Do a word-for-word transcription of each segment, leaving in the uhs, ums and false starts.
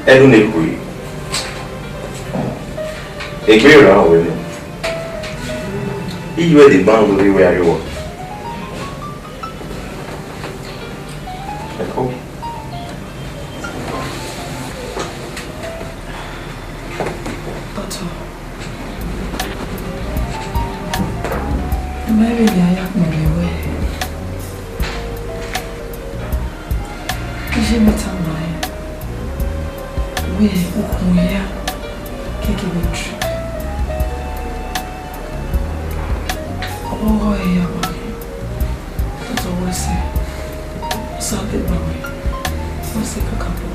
Ẹnu ne khui, egbe ra wẹ nẹ, iye ẹdẹ ban vbe wẹ arriọ. Ẹko. Doctor, I ma vbe ya ya kpọnmwẹ wẹ, iye mwẹ tama ẹn wẹ ukhunmwu hia keke vbe trip. Ọghọghọ ẹre ya wa. Doctor, wẹ sẹ, Osa te gba wẹ, wẹ sẹ kakabọ.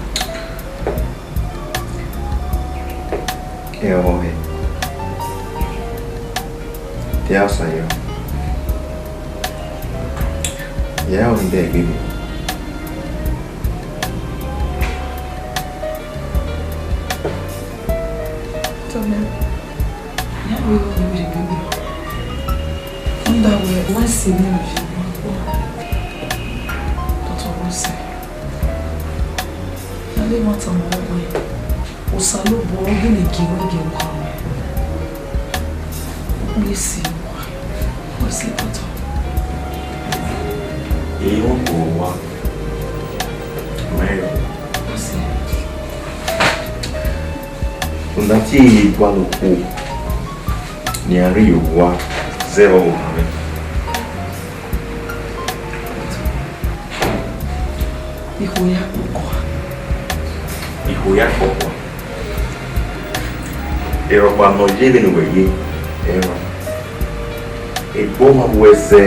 Ẹ ọghọghọ, te a sa yọ, ya ọnii dẹ egbe mi. Tọmẹ, ya wẹ ọnii dẹ egbe mi. Rhunmwuda wẹ, wẹ sẹ ne ọ ye wa kpọ. Doctor, wẹ sẹ. Na lele ẹmwata ma wẹ, Osanobua ọ gele gie wẹ gie wa mwẹ. Ọ kpẹlẹ si wa. Wẹ sẹ, Doctor. Ẹ i mwẹ okhuo wa. Mẹ i rọ. Wẹ sẹ. Rhunmwuda te I ye gualọ okhuo ne iran rhie ye owa zẹ vbe ọvbokhan mwẹ. Ikhuo ya kpokua. Ikhuo ya kpokua. Rhọkpa ne ọ ye vbene uwẹ ye, ẹ i rọ. Egbe ọmwa vbe uwẹ zẹ,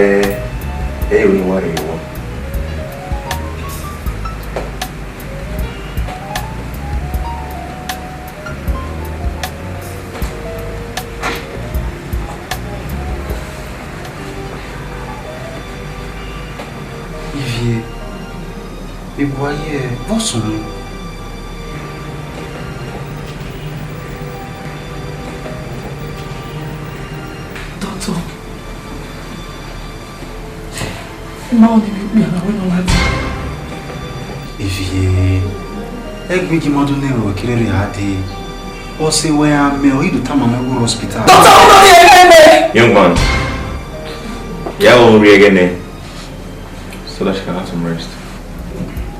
ẹ i re ọnii wa rhie ye owa. Ivie, egbe uwa ye vbe ọ sunu? Doctor, I ma ho ne ivbi okpia na wẹ ne ọ ladian. Ivie, ẹgbin gi ma do nẹ ruẹ kere rre a dee. Ọse wẹ a mẹ ọ i do tama mwẹ wẹ hospital. Doctor, u do rhie ẹghẹ nẹ. Young man, ya vbe u rhie ẹghẹ nẹ, so that she can have some rest.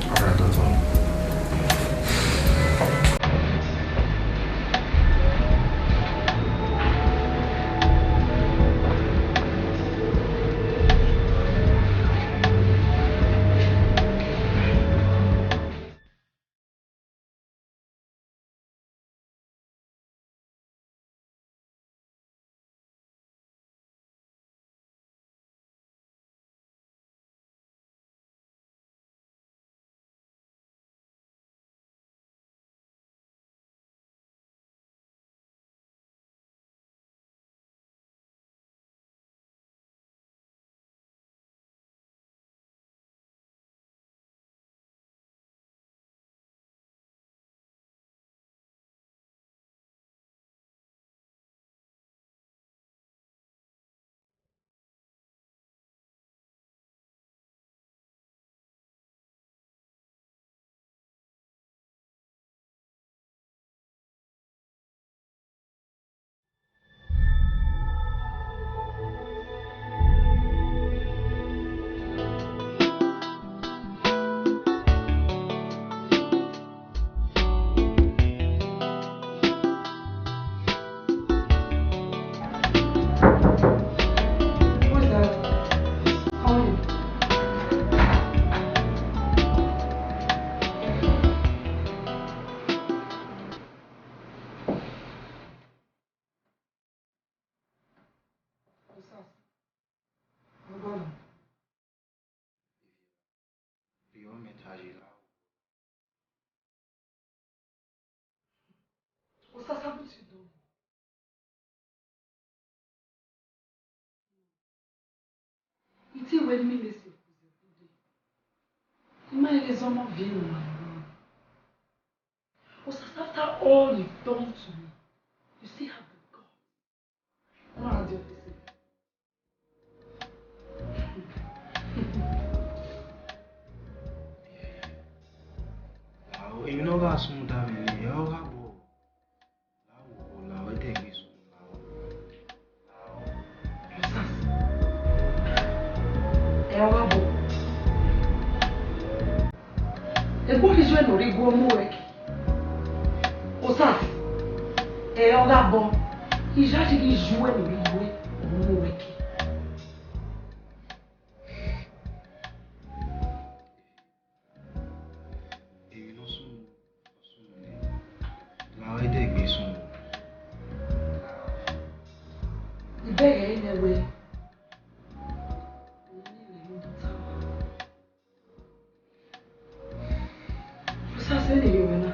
All right, doctor. Osasa bu ti do. I te wẹ ne I miẹn ne sẹ kuzẹkude. I ma he zẹ ọmọ viẹ ne ima rre. Osasa, after all you've done to me, you still have the guts. Ọ ma rhan diẹ ọfẹsẹ. Emwi ne ọ gha sunu da mwẹ nẹ, Egbe ọ ghi zuẹ ne ọ rhie iguọ mu ruẹ ke. Osas, ẹ ọ gha bọ, I yayi ghi zuẹ ne ọ rhie iguọ mu ruẹ ke. Emwi ne ọ sunu, ọ sunu nẹ. Gha ru ẹdẹgbe sunu. I bẹghe ẹre nẹ wẹẹ, Osas, ẹ ne I rhie ruẹ na.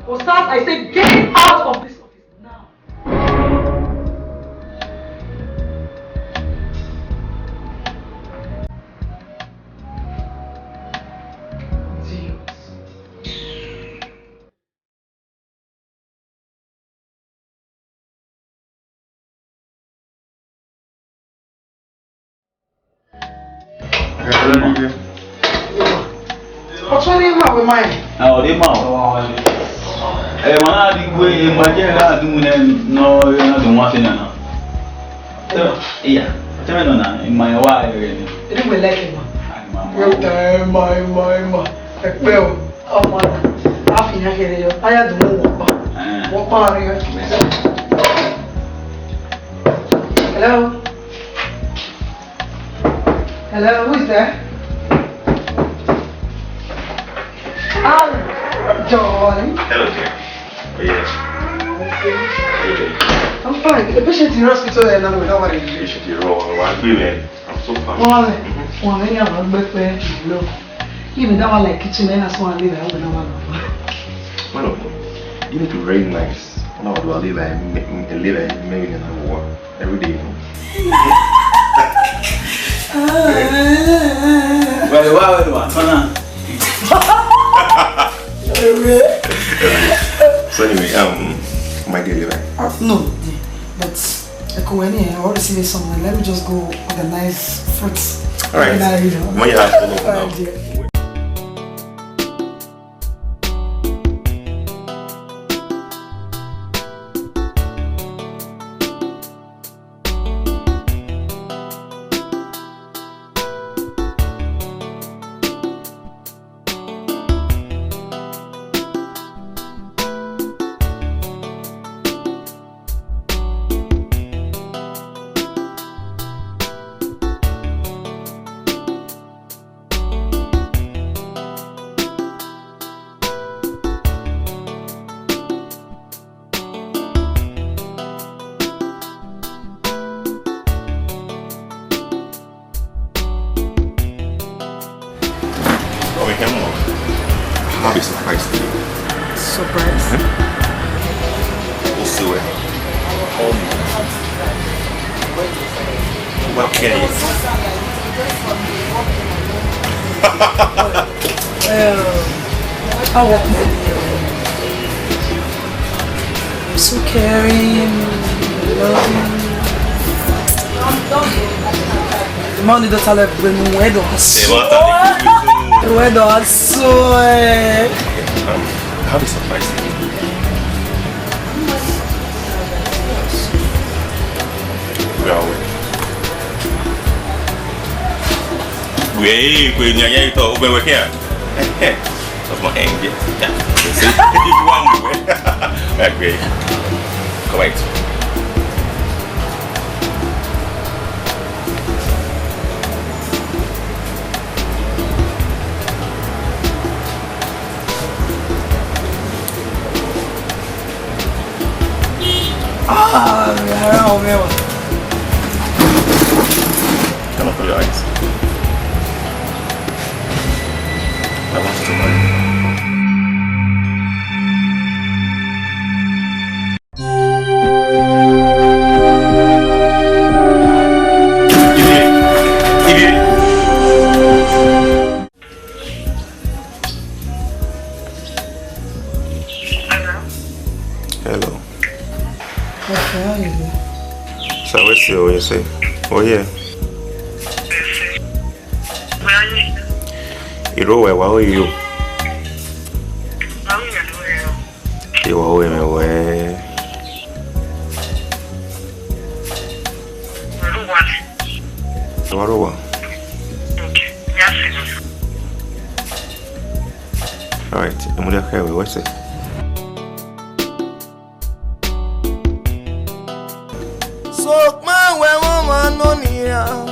Osas, I say get out of this office now. Idiot. Ọ tọ ne ima wẹ ma rẹn. Ah, ọ de ma o. Ẹ, ma na di gbe, ma je gha du ne nọ, na du wa se na na. Iya, ọ tẹ mẹ nọ na, ma ya wa rẹ ni. Eri wẹ like ma. Ah, ma, ma. Yo, ta, ma, ma, ma. Ẹ pẹ o. Ọmọ na, a fi yan kherhe yọ, a ya dun mu wọkpa. Eh. Wọkpa rre. Hello? Hello, who is there? Ah, John. Hello, dear. Oh, yes. How you doing? I'm fine. The patient in the hospital there now, we don't worry. Patient in the hospital, I'm so fine. Wọ́n rẹ̀, wọ́n rẹ̀ ní àwọn gbẹ́pẹ́ ìlú. Even that one like kitchen, then that's one live, I hope that one. Man of God, you need to be very nice. When I do, I live, I live, I live in a war every day, you know. Well, why would one? So anyway, um, my dear, live. Uh, no, but I could any, I already see somewhere. Let me just go organize fruits. All right. When you have to look now. All right, dear. Oh, we can move. I have a surprise for you. Surprise? Hmm? We'll see where. Um, well, can you? How work? So caring, loving. The man don't tell everybody, no, I don't. Say what? I don't, I swear. Um, I have a surprise for you. We are away. We are, we are, we are, Of my hand, yeah. Yeah. See? If you want me, yeah, great. Correct. Ah, ara ọmọ ẹwà. Come on, close your eyes. I want you to marry me. Hello. Okay, how you doing? So what's your, what you say? Oh yeah. Iro wẹ wa oyi yo. Iwọ wẹ mẹ wẹ. Ọrọre owa. All right, emudia khẹ wẹ, wẹ sẹ. Sokpan wẹ mwẹ ọmwa nọ nian,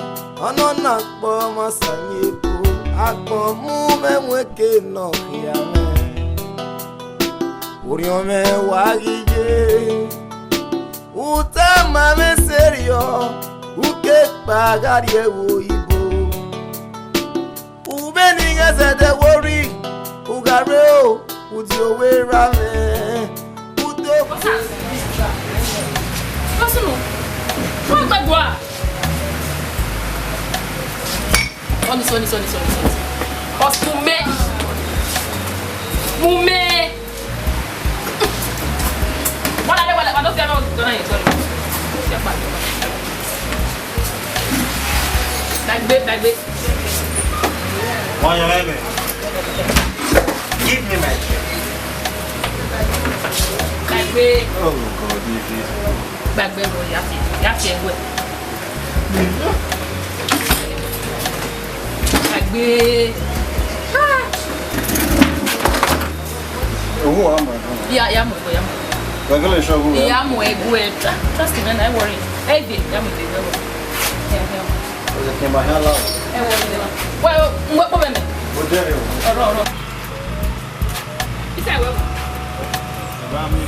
ọ nọ na kpọ ma sa ye ebo, agbọn mu mwẹ wẹ ke nọ khian mwẹ. Orhiọn mwẹ wa ghi ye, u tama mwẹ seriọ, u ke kpa gha rrie ẹvbo oyibo. U vbe ne I ghẹ zẹdẹ wo rri, u gha rre o, u die owe ra mwẹ, u do. Lọsunu, wọ́n gbẹ gbọ́ a. Sọni, sọni, sọni, sọni, sọni. Ọsùn mẹ. Mu mẹ. Wala, wala, wala, don't tell me what's going on here, sorry. Gbàgbé, gbàgbé. Wọ́n yan mẹ́mẹ́. Give me my chair. Gbàgbé. Oh God, this is. Gbàgbé ẹ̀wọ̀, ya fi, ya fi ẹ̀wọ̀. Gbàgbé. Ah. Owó wa mọ̀ ẹ́. Ya, ya mọ̀ ẹ́, ya mọ̀ ẹ́. Gbàgbé lè ṣọ́ owó rẹ̀. Ya mọ̀ ẹ́, ẹ tra-, trust me, no worry. Ẹ gbé, ya mọ̀ ẹ́, ẹ gbé. Ya, ya. Ó yẹ kí n máa yá láwọ̀. Ẹ wọ ilé wa. Wá, wá, wá, wá, wá. Mo jẹ́rìí o. Ọ̀rọ̀, ọ̀rọ̀. Iṣẹ́ ìwé wò. Bàbá mi.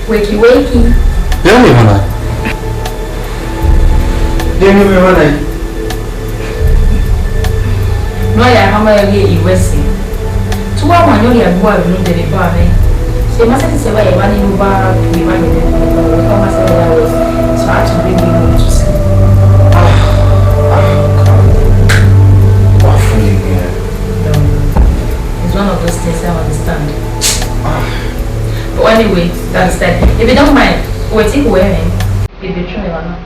Wakey, wakey. Deghẹ ne I mwẹ emwa na? Deghẹ ne I mwẹ emwa na? Ne ọ ya hama ẹre ghe iwẹ sẹ. Te uwa ma yọn rhie ẹguae vbe unu dẹvbe eba mwẹ. Sẹ ma sẹtin sẹ evba ye evba ni ne uwa rhie evba ye evba, ọ ma sẹ evba ya wẹ. So I had to bring him home to see. Ah, ah, God. Wa fun egbe. No. It's one of those things I understand. Ah. But anyway, that's that. If you don't mind, we'll take away him. If you try, why not?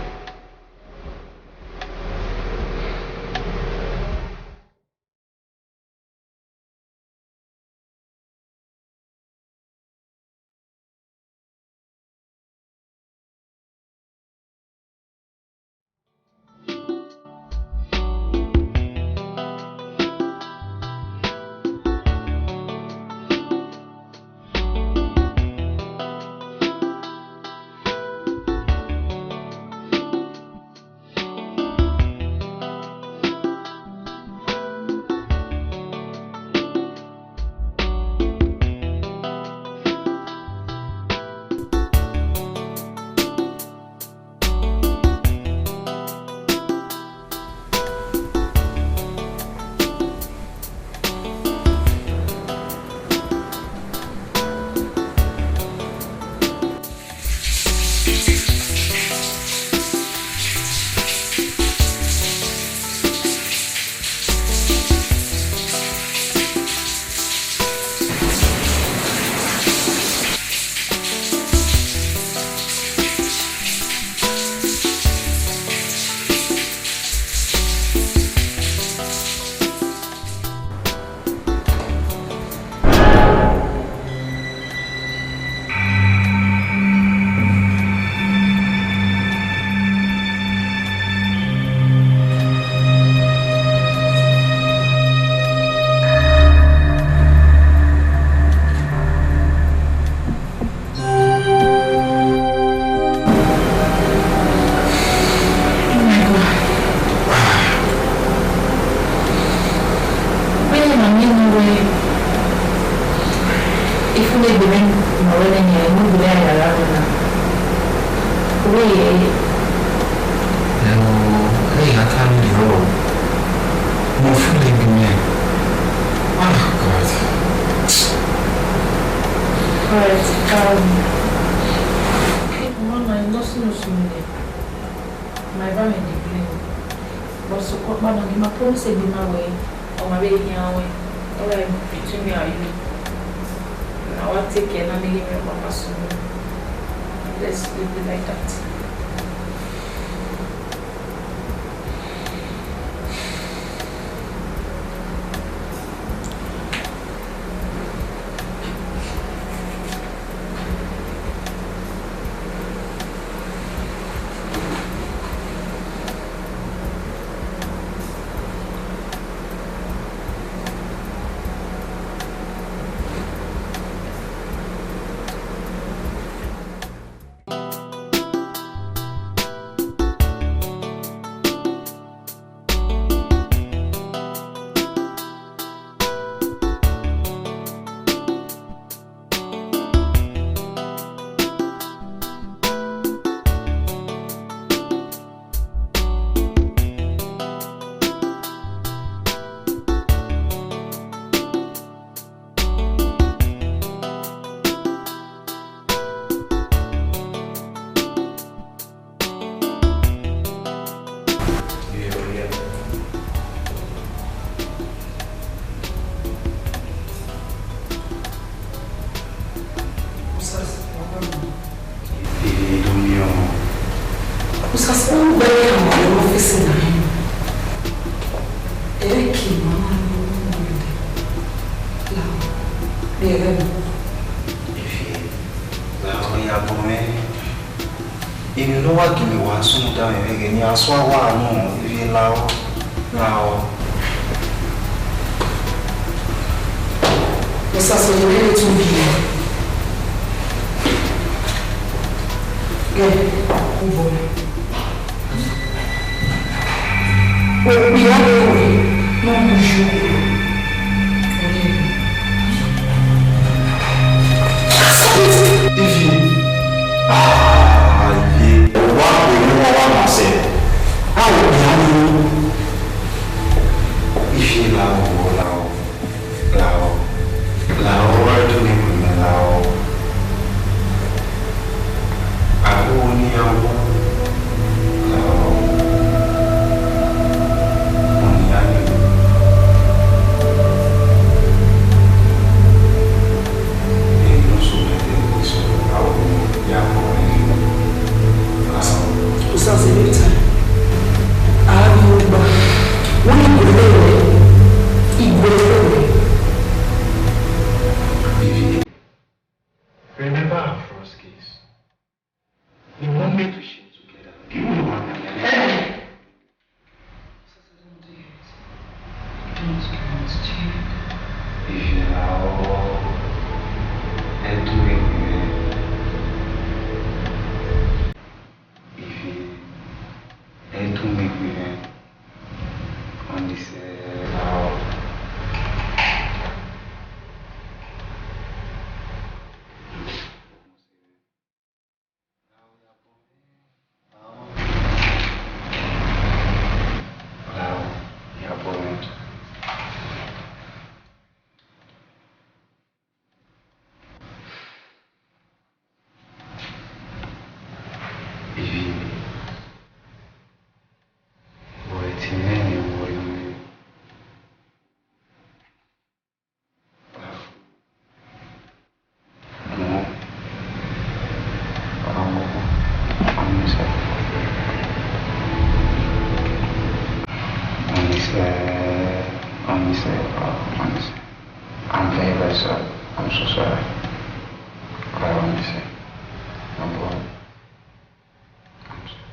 Mo feel like me. Ah, God. Alright, um, mama, you know, so no, so no. My family dey blame. But so, come on, give my promise, give my way. Or my baby, yeah, way. All right, between me and you. I want take care, not give me a papa soon. Let's leave it like that. Usas, u wẹ ya ma vbe ọfisi na hin. Ẹ i ke ma na ne u mu ẹdẹ. La, vbe ẹghẹ nọ. Ivie, la ọ ya bọ mwẹ. Emwi ne ọ wa gie wa sunu da mwẹ vbe ẹghẹ ne a sua wa nọ, Ivie, la ọ, la ọ. Usas, ọ ye vbe tu bi. Gẹ, u bọ. Okpia vbe wẹ ne ọ mu yu. Ivie. Ah, Ivie. Wa kpe ne wa wa ma sẹ. A okpia vbe wẹ. Ivie, la ọ, la ọ. Lahọ, lahọ, wa do ne ikun mẹ lahọ. Agbọn ni ya wọ, lahọ. Ọni ya ni. Ẹni nọ so mẹ te ko so, a wọ ni ya kọ ẹni. Lahọ. Usas, every time. A ghi gba. Wọ́n ní kò lè rẹ̀. Ìgbẹ́ lè rẹ̀. Remember our first kiss. The moment we shit together. You know what I mean? Don't, don't, Chief. If you allow, ẹ tún lè pè é. If you, ẹ tún lè pè é. On this, uh, I'm very, very sorry. I'm so sorry. I promise you. No problem. I'm sorry.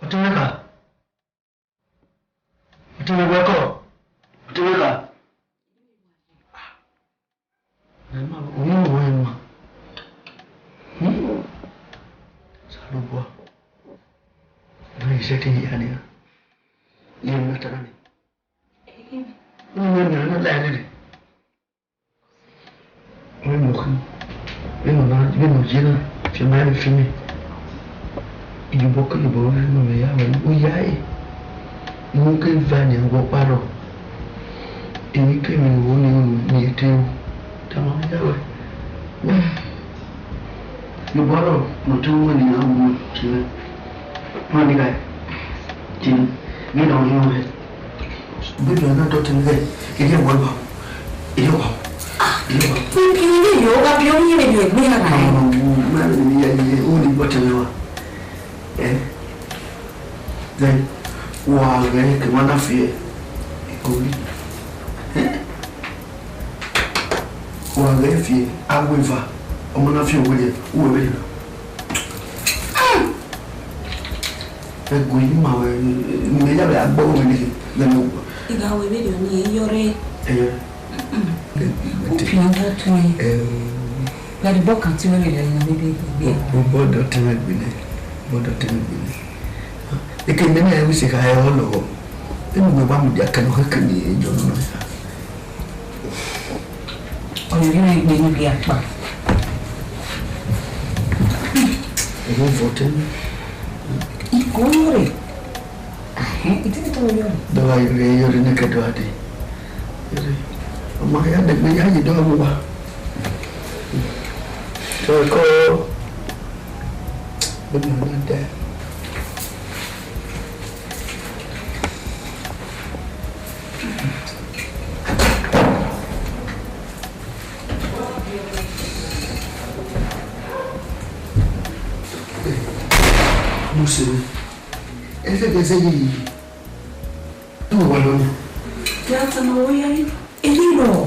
Ọtẹn mwẹ kha. Ọtẹn mwẹ wẹ kọ. Ọtẹn mwẹ kha. Ẹ ma, oyin wo ẹ ma. Hmm. Osanobua. Ọdọ yẹn sẹ te hia nian. Iye ne a ta na ni. Iye ne a na la ẹre. Wẹ mọ khin. Vbene ọ na, vbene ọ ye na, fi ma rẹn fi mẹ. Iyobọ ke iyobọ vbe nọ mẹ ya wẹ, u ya ẹre. Unu ke va nian, wẹ ọkpa rrọọ. Emwi ke emwi ne u ho ne unu, ne I te ru. Tama mẹ ya wẹ. Wẹ. Iyobọ rrọọ ne ọ te ru wẹ ne iran wu tie mwẹ. Ma ni ghae. Tie mwẹ. Vbene ọ ye wẹ. Baby, ọ na dọtẹ mwẹ, erriọ wa wa, erriọ wa, erriọ wa. Ibi ne yo, wa bi oyin ne bi egbe na na. Ọmọ wo, ma ne mi ya ye, o ni dọtẹ mwẹ wa. Eh? Then, wa ghẹ ke ma na fi e, e gori. Eh? Wa ghẹ fi e, awe eva, ọmọ na fi owe ye, uwe vbe na. Ẹgu yi ma wẹ, mẹ ya vbe a gbọ wẹ nighe, vẹ mẹ wẹ. I gha wẹ vberriọ ni, iyọrre. Ẹyọ. Upian da tuẹn. Eh. Gha de bọ kan ti wẹ lele na vbe gbe. Obọ dọ tẹn wẹ gbele. Obọ dọ tẹn wẹ gbele. Eke mẹ na wẹ se kha ẹ ọ lọghọ. Enu wẹ wa mudia kẹ nọ khẹke ni e jọ nọ na. Ọyọ ghi mwẹ egbe ne ọ ghi akpa. Ẹvbo vọ tẹ nẹ. Iko yọrre. Ahẹn, I te ne tọmwẹ yọrre. Dọgha yọrre, yọrre nẹkẹ dọgha dee. Yọrre. Ọ ma ya dẹgbe ya ye dọgha vbe owa. Dọgha kọ. Bẹghe ne ọ na dẹ. Mo se vbe. Ẹsẹ kẹsẹ ye yi. Tú wa lọ ni. Kí a tama wọ ya yi. Èyí rọ.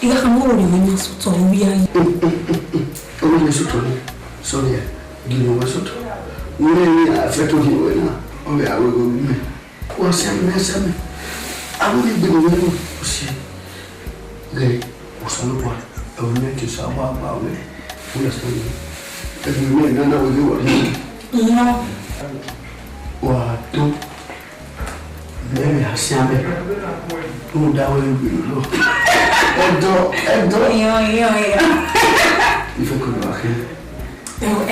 Ìyá kan mọ̀ wọ̀rẹ̀ wẹ̀ ní asọ̀tọ̀ wí ayé. Ọmọ mi sọ̀tọ̀ ni. Sorry ya. Gini wẹ sọ̀tọ̀. Wọ́n ní àfẹ́ tó di wẹ̀ náà. Ọmọ ìyàwó ẹgbẹ́ mi. Wọ́n sẹ́mi, wọ́n sẹ́mi. Àwọn ìgbìmọ̀ wẹ̀ náà. Ó sì. Ghe, Osanobua, ẹvbo ne te sa wa ba wẹ, u understand me? Ẹvbo ne nana wẹ ghe wa ni. Iyọ. Wa to, mẹ vbe a sian mẹ, rhunmwuda wẹ vbe gbe lọ. Ẹdọ, ẹdọ. Iyọ, iyọ, iyọ. Ife ko lọ akhe.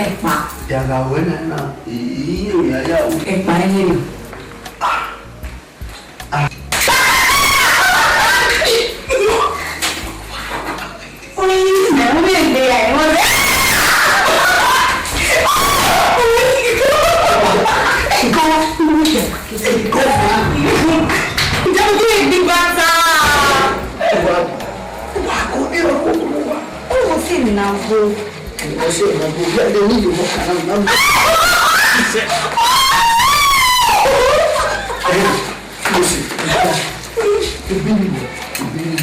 Ẹkpa. Ya gha wẹ na na, iye ya ya o. Ẹkpa ẹyẹ ni. Mose, ebiri, ebiri,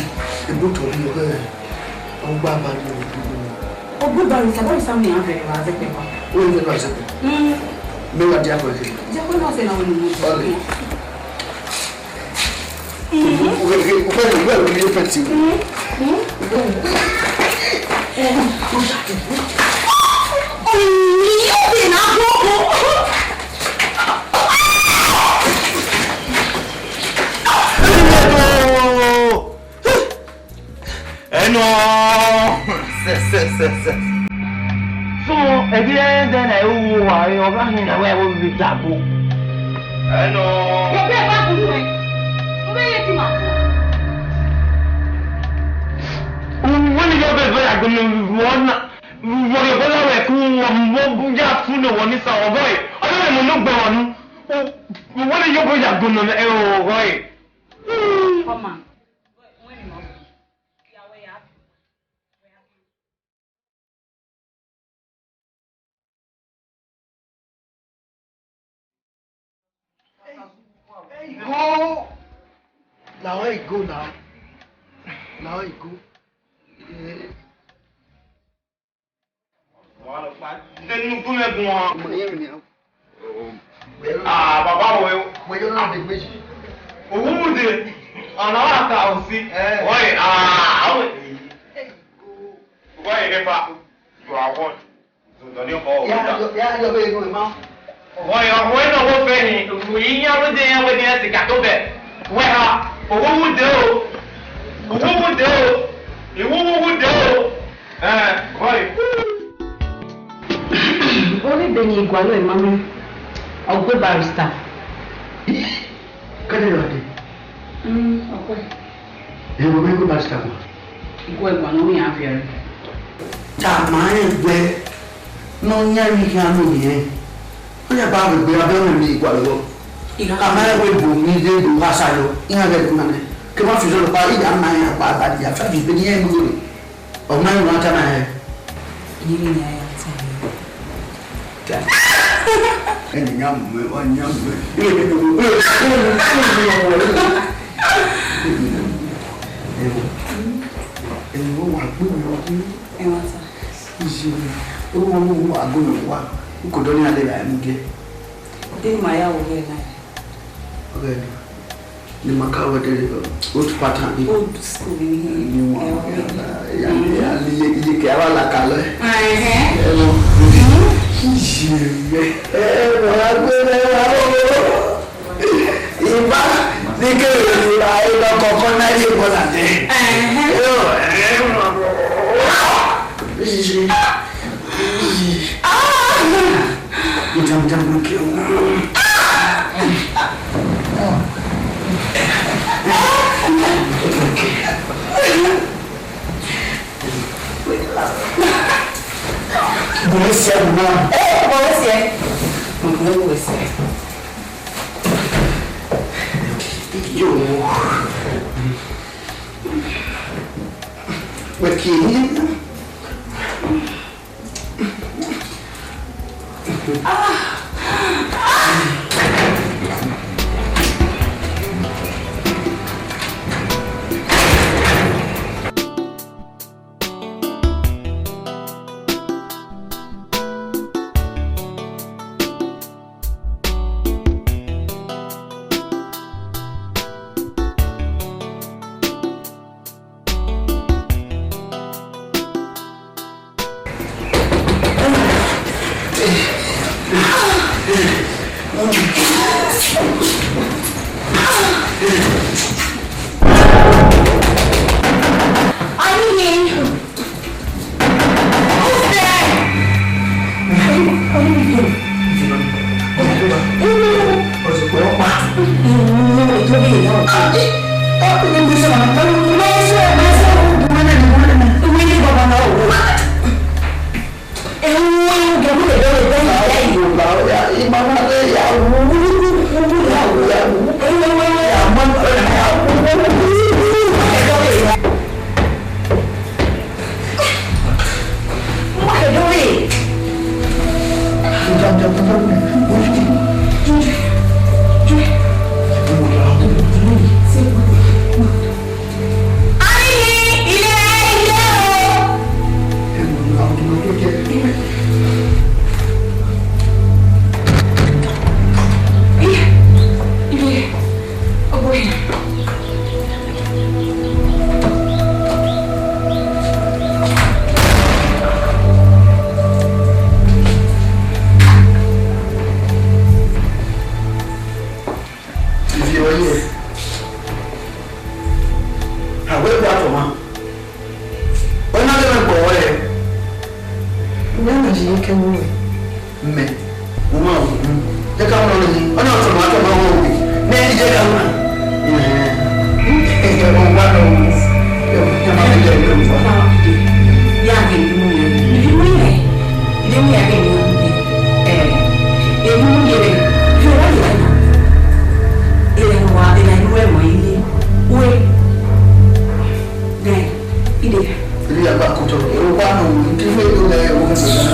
ebotọ ni ọghẹ, ọgba ba ni ọdún. Ọgba ba ni sabọ ni sami an vẹrẹ wa zẹkpẹ pa. O ni vẹrẹ wa zẹkpẹ. Mm. Me wa dia ko ke. Jẹ ko na se na wo ni. Ole. Mm. O ke, o ke, o ke, o ke, o ke, o ke. Mm. Mm. Ẹnọ. Sẹ, sẹ, sẹ, sẹ. So, ẹdẹ ẹdẹ na ẹ wo wa, ọ gha hin na wẹ wo bi dagbo. Ẹnọ. Ẹgbẹ́ ẹ bá burú ẹ, mo bẹ yẹ ti mà. Wọ́n ní yóò bẹ̀rẹ̀ bẹ̀rẹ̀ àgbẹ̀mí wọn náà. Wọ̀rọ̀ bọ́lá rẹ̀ kú wọn mọ́ yá fún ní wọn ní sàwọ́ bọ́ọ̀ yìí. Ọjọ́ rẹ̀ mọ̀ ló gbẹ wọn nú. Wọ́n lè yọ bọ́jà gbọ̀nà ẹ̀rọ ọ̀rọ̀ yìí. Ọmọ. Hey, go. Now I go now. Now I go. Eh. Ọmọ yẹn rìn mí. Ah, bàbá wo. Wẹ́n yọ náà dé gbé yìí. Owó mú de. Ọ̀nà wà ta ò sí. Eh. Wọ́n yìí, ah, àwọn èyí. Hey, go. Wọ́n yìí nípa. You are one. Dọ̀dọ̀ ní ọkọ̀ ọ̀gá. Yá, yá, yá, bẹ́ẹ̀ inú ẹ̀ máa. Wọ́n yọ ọmọ iná owó fẹ́ ni, ìyá ló dé yẹn wẹ́n ní ẹ̀sìn kà tó bẹ̀. Wẹ́ ha, owó wú dé o, owó wú dé o, ìwú wú wú dé o. Ẹ Eni gualọ emwa mwẹ, ọ gu barrister. Kẹdẹ ra dee? Mm, ọ gu ẹe. Ẹ, wẹ gu barrister guan? I gu ẹe guan ne ọ miẹn iran viọ ẹre. Tama rẹn wẹẹ ne ọ yan emwi khian ne ọ miẹn. Ọ ya ba vbe egbe abẹ ọmọ emwi gualọ. Iran. Tama rẹn wẹẹ ebo ni rre do ha sa yọ, iran ghẹ do na nẹ. Ke ma fi zọlọ kpa, I ya ma iran kpa ba dia, fa vbe egbe ne iran mu rre. Ọ ma rẹn ne ọ tama rẹn. Iye mwẹ ne a ya ta ẹre. Ẹni ya mu, ẹni ya mu. Ẹni wa gbe mi ọdún. Ẹ wa ta. Iye, orúkọ mi wà gbọ́dọ̀ wá. N kò dọ́ ní alẹ́ rà ẹnu jẹ. Dé ni màá yà wò bẹ́ẹ̀ náà. Ọ̀rẹ́ mi. Ni ma ka wẹ de old pattern ni. Old school ni. Ni wọn. Ẹ, ya, ya, ya, iye, iye kẹ, a wa la ka lọ. Ẹhẹn. Ẹ lọ. Iye, ẹ, ẹ, ẹ, ẹ, ẹ, ẹ, ẹ, ẹ, Iba ni kere ni ra ina kọkọ na ye bọla dẹ. Ẹhẹn. Yo, eh, ah! Muda, muda, muda, muda. Bọ̀wọ̀ ẹsẹ̀ ẹ̀wù náà. Ẹ bọ̀wọ̀ ẹsẹ̀. Bọ̀wọ̀ ẹsẹ̀. Yo. Wẹ kie. Ivie ọre, a wẹ gba tọmwa. Ọ na ghe mwẹ gbe ọre. Uwẹ na je iyeke ẹwu ruẹ. Mẹ, u ma wu. Iyeke ẹwu ruẹ ni, ọ na tọmwa, tọmwa wẹ owe. Mẹ, iyeke ẹwu ruẹ. Ẹhẹn. Owa nọ. Ya ghe ivbi mu yẹ. Ivbi mu yẹ. Ivbi mu yẹ ghe ivbi mu yẹ. Eh, ivbi mu yẹ. Fi owa yẹ na. Eh, wa, eh, na inu ẹmọ yi. Uwẹ. Nẹ, ide. Ide ya ba kotọ, ero ba no, ide fe do le wo fe na.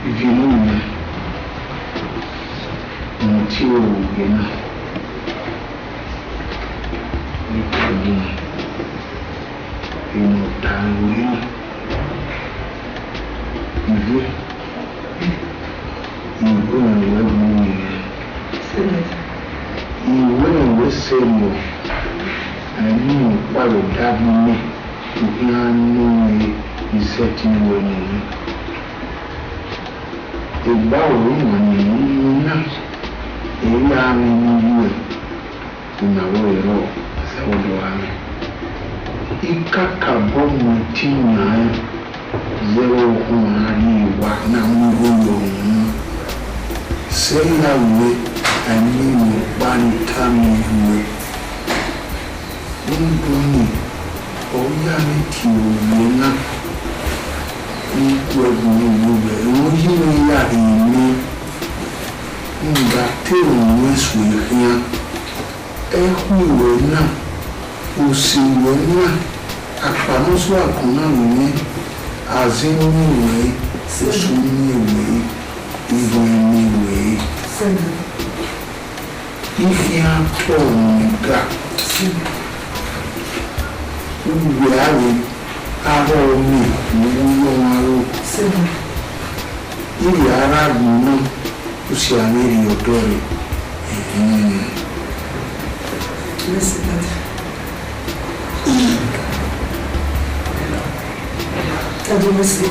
Ivie ne ọ winna, ne ọ tie oro vbe na, ne ọ ta ẹre na, ne ọ ta ẹre na. Iwẹ, iwẹ ne wẹ gu mwẹ, iwẹ ne wẹ sẹ nọ, a i miẹn ọkpa vbe odaro mwẹ, u khian nọ mwẹ, I sẹtin wẹ nọ mwẹ. Egbe aro ne ima miẹn vbe unu na, ẹre a miẹn ne uwu ẹre. Una vbe rrọọ, zẹ vbe ọ do gha mwẹ. I kakabọ mu ẹtin yan ẹn, zẹ vbe ọ khunmwu a rrie owa ne a mu igho yọ unu. Sẹ ya wẹ, a i miẹn ọkpa ne I tama uwẹ. Rhunmwuda ọnii, ọ ya mwẹ tie ovbi ẹre na, ne I gu ẹe gu mwẹ vbe ẹmwẹ ne ọ yi mwẹ ya rhie mẹ, rhunmwuda te erhunmwu mwẹ sue khian. Ẹkhuẹ ruẹ na, ose ruẹ na, akpa ne ọ sua kan na vbe mwẹ, aze miẹn ruẹ, oso miẹn ruẹ, irẹn miẹn ruẹ. I khian tọ mwẹ ga. Uwẹ a vbe arhọ mẹ ne uwu yọ ọmwa aro. Iri a ra gun nọ, u si a vbe rhie ọdọ rẹ. Ẹhẹn. Mercy, Daddy. Daddy, mercy.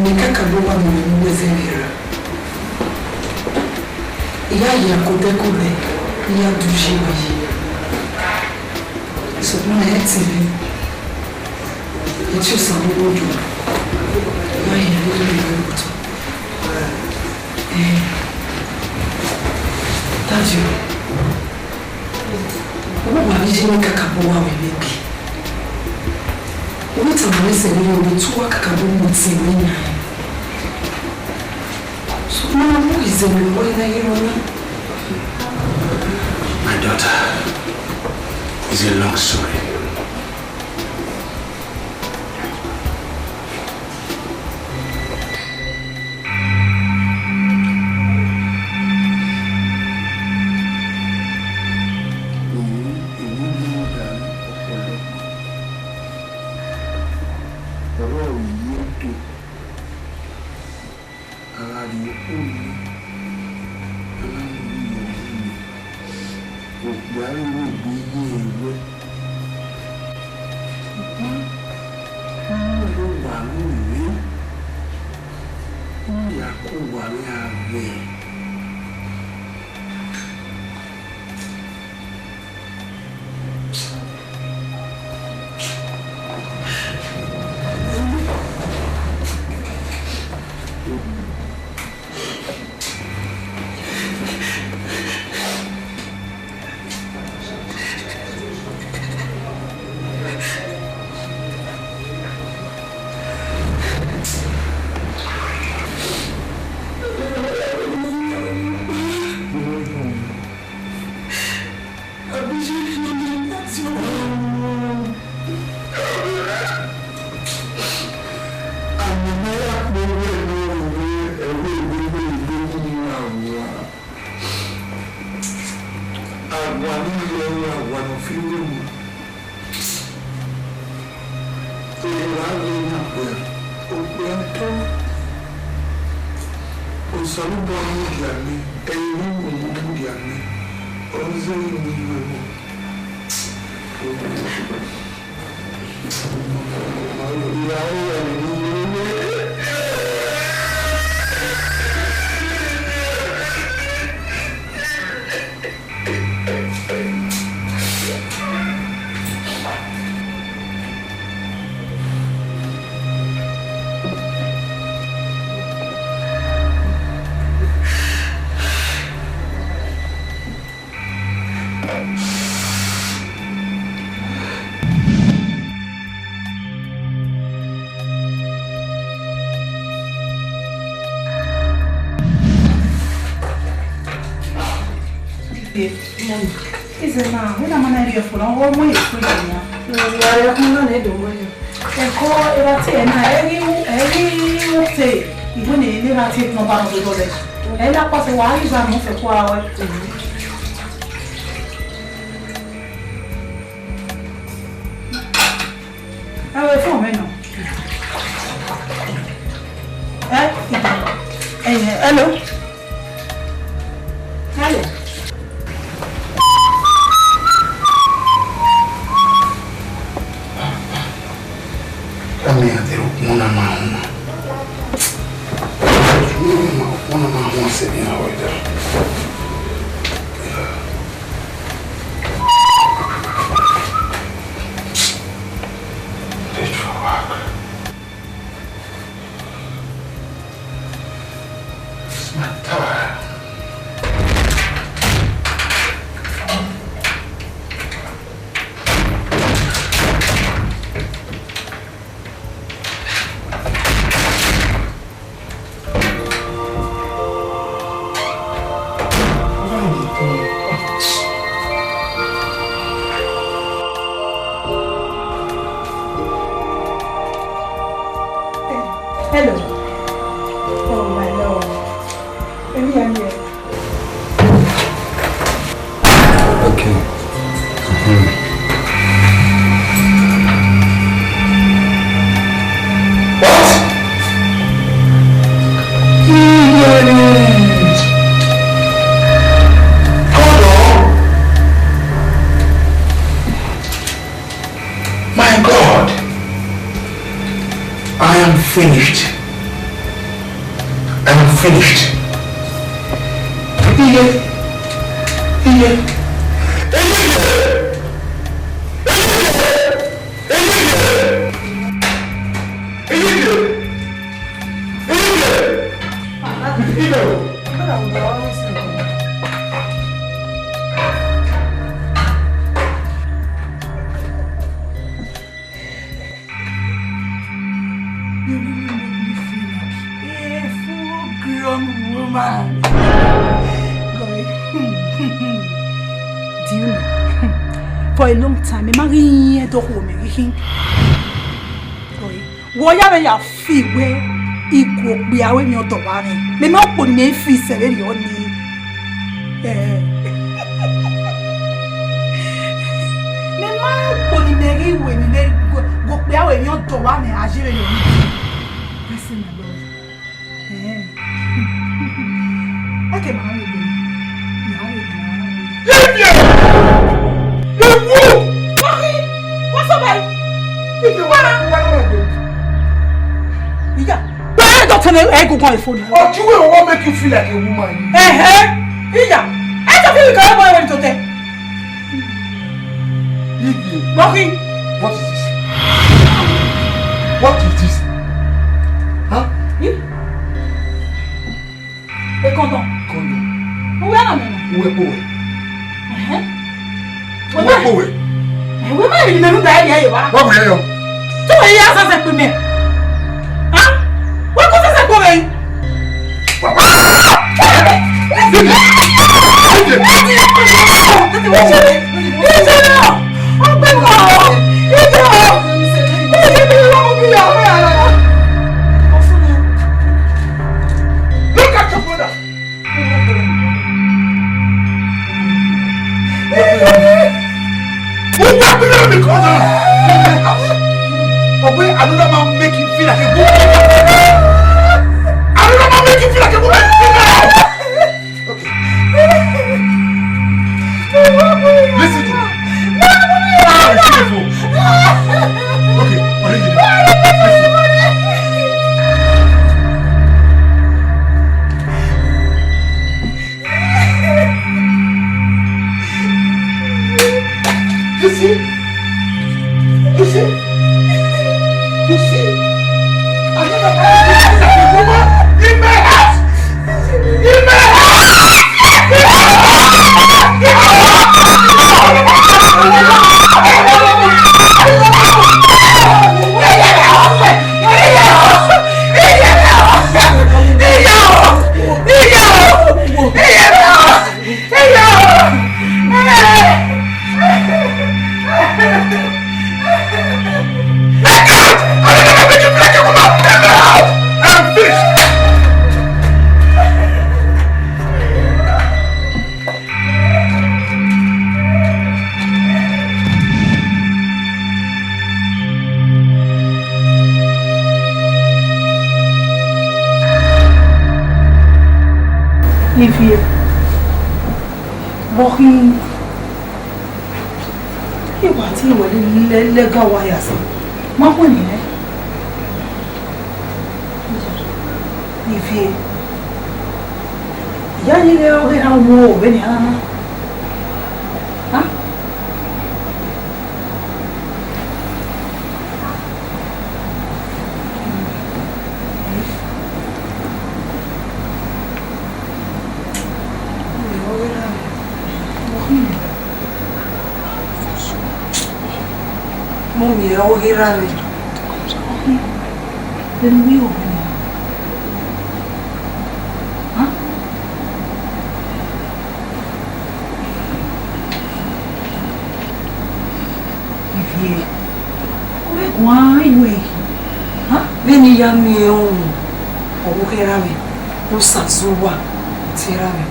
Mẹ kakabọ wa mu mwẹ ne uwẹ zẹ vbe ra. I ya hia kodẹkodẹ, I ya do yi vbe yi. Sokpan ẹ ti vbe, ẹ ti Osanobua do, I ya hia vbe rre vbe otọ. Eh, Daddy, uwu wa vbe ye mwẹ kakabọ wa vbe vbe gbe. Uwẹ tama mwẹ sẹ vberriọ, uwẹ te uwa kakabọ mu tie mwẹ yan. Sokpan ọ mu izẹ ne uwẹ na ye nọ na. My daughter, it's a long story. Unu, unu ne ọ gha ọkpọlọkpọ. Ọrọre ye do. A gha rrie okhuo nii, a na mu unu yọ vbe unu. Okpia vbe ru egbe ye ẹre wẹ, sokpan, u ru ẹre owa vbe unu, u ya ke owa vbe a vbe. Awa ni yọ ọre awa ne ọ fi rre emwa. Erha ghe na okpia, okpia tọ. Osanobua mudia mẹ, ẹrinmwi mu mudia mẹ, ọ zẹ ne I ru ẹvbo. Ize na, wẹ na ma na rhie fo na, ọ mu fridge nian. Mm, ya rhie fo na, ne do mu ya. Ẹko, erha te na, ẹ ghi, ẹ ghi te, iwẹ ne, ne erha te nọ ba nọ do dọlẹ. Ẹ na kpọsẹ wa, a ghi za mu fẹ kua wẹ. Ẹ wẹ fo mwẹ nọ. Hello. Hello. Kami a te ro kpọnna ma họn. Kpọnna ma họn sẹ ni a wẹ da. Late for work. It's my time. Hello. Oh, my love. Èmi yẹn ni ẹ. Okay. Mhm. What? Idiot! Hold on. My God, I am finished. I am finished. Iye, iye, iye, iye, iye, iye, iye. You really make me feel like a full grown woman. Boy, do you know? For a long time, I ma ghi yan do ho me ghi hin. Boy, wẹ ya vbe ya fi wẹ I gu okpia ru emwi ọdọ vbe mwẹ. Mẹ ma kpo ne imẹ fi sẹ vberriọ nii. Eh. Mẹ ma kpo ne imẹ ghi ru emwi vbe gu okpia ru emwi ọdọ vbe mwẹ a ye vberriọ nii. Blessing, my love. Eh. Okay, ma vbe gbe. Ma vbe gbe. Iye! Ewu! What's up, babe? Iye, wa, wa, wa, wa. Iya, why don't tell me I go go on the phone? Or do you want make you feel like a woman? Eh, eh. Iya, I don't feel like a woman when you tell. Iye. Nothing. What is this? What is this? Huh? Hmm? E condom. Condom. Uwẹ na mẹ na. Uwẹ kpo wẹ. Ẹhẹn. Uwẹ kpo wẹ. Ẹhẹn, wẹ ma emwi ne imẹ rhunmwuda ẹre ya ye wa. Wa wẹ yọ. Te wẹ ya sẹsẹ kpe mẹ. Ha? Wẹ ko sẹsẹ kpe mẹ. Look at your brother. Who walk with them because of of where another man make him feel like a woman? Another man make him feel like a woman? Okay. Listen to me. Ah, you see the phone. Okay, what is it? Listen. You see? You see? You see? I never woman in my house. In my house. Ivie, vbe ọ khin? I wa tie wẹ lẹ, lẹ, lẹ ga wa ya sẹ. Ma khuẹ ni nẹ. Ivie, I ya ye ghẹ ọghe erha wo vbenian na. Ha? Mummy, ẹ ọghe erha mwẹ. Vbene u ri ho vbenian? Ha? Ivie, u vbe guan iwe yi. Ha? Vbene I ya miẹn ọmwa ọvbokhan erha mwẹ, ne Osazuwa tie erha mwẹ,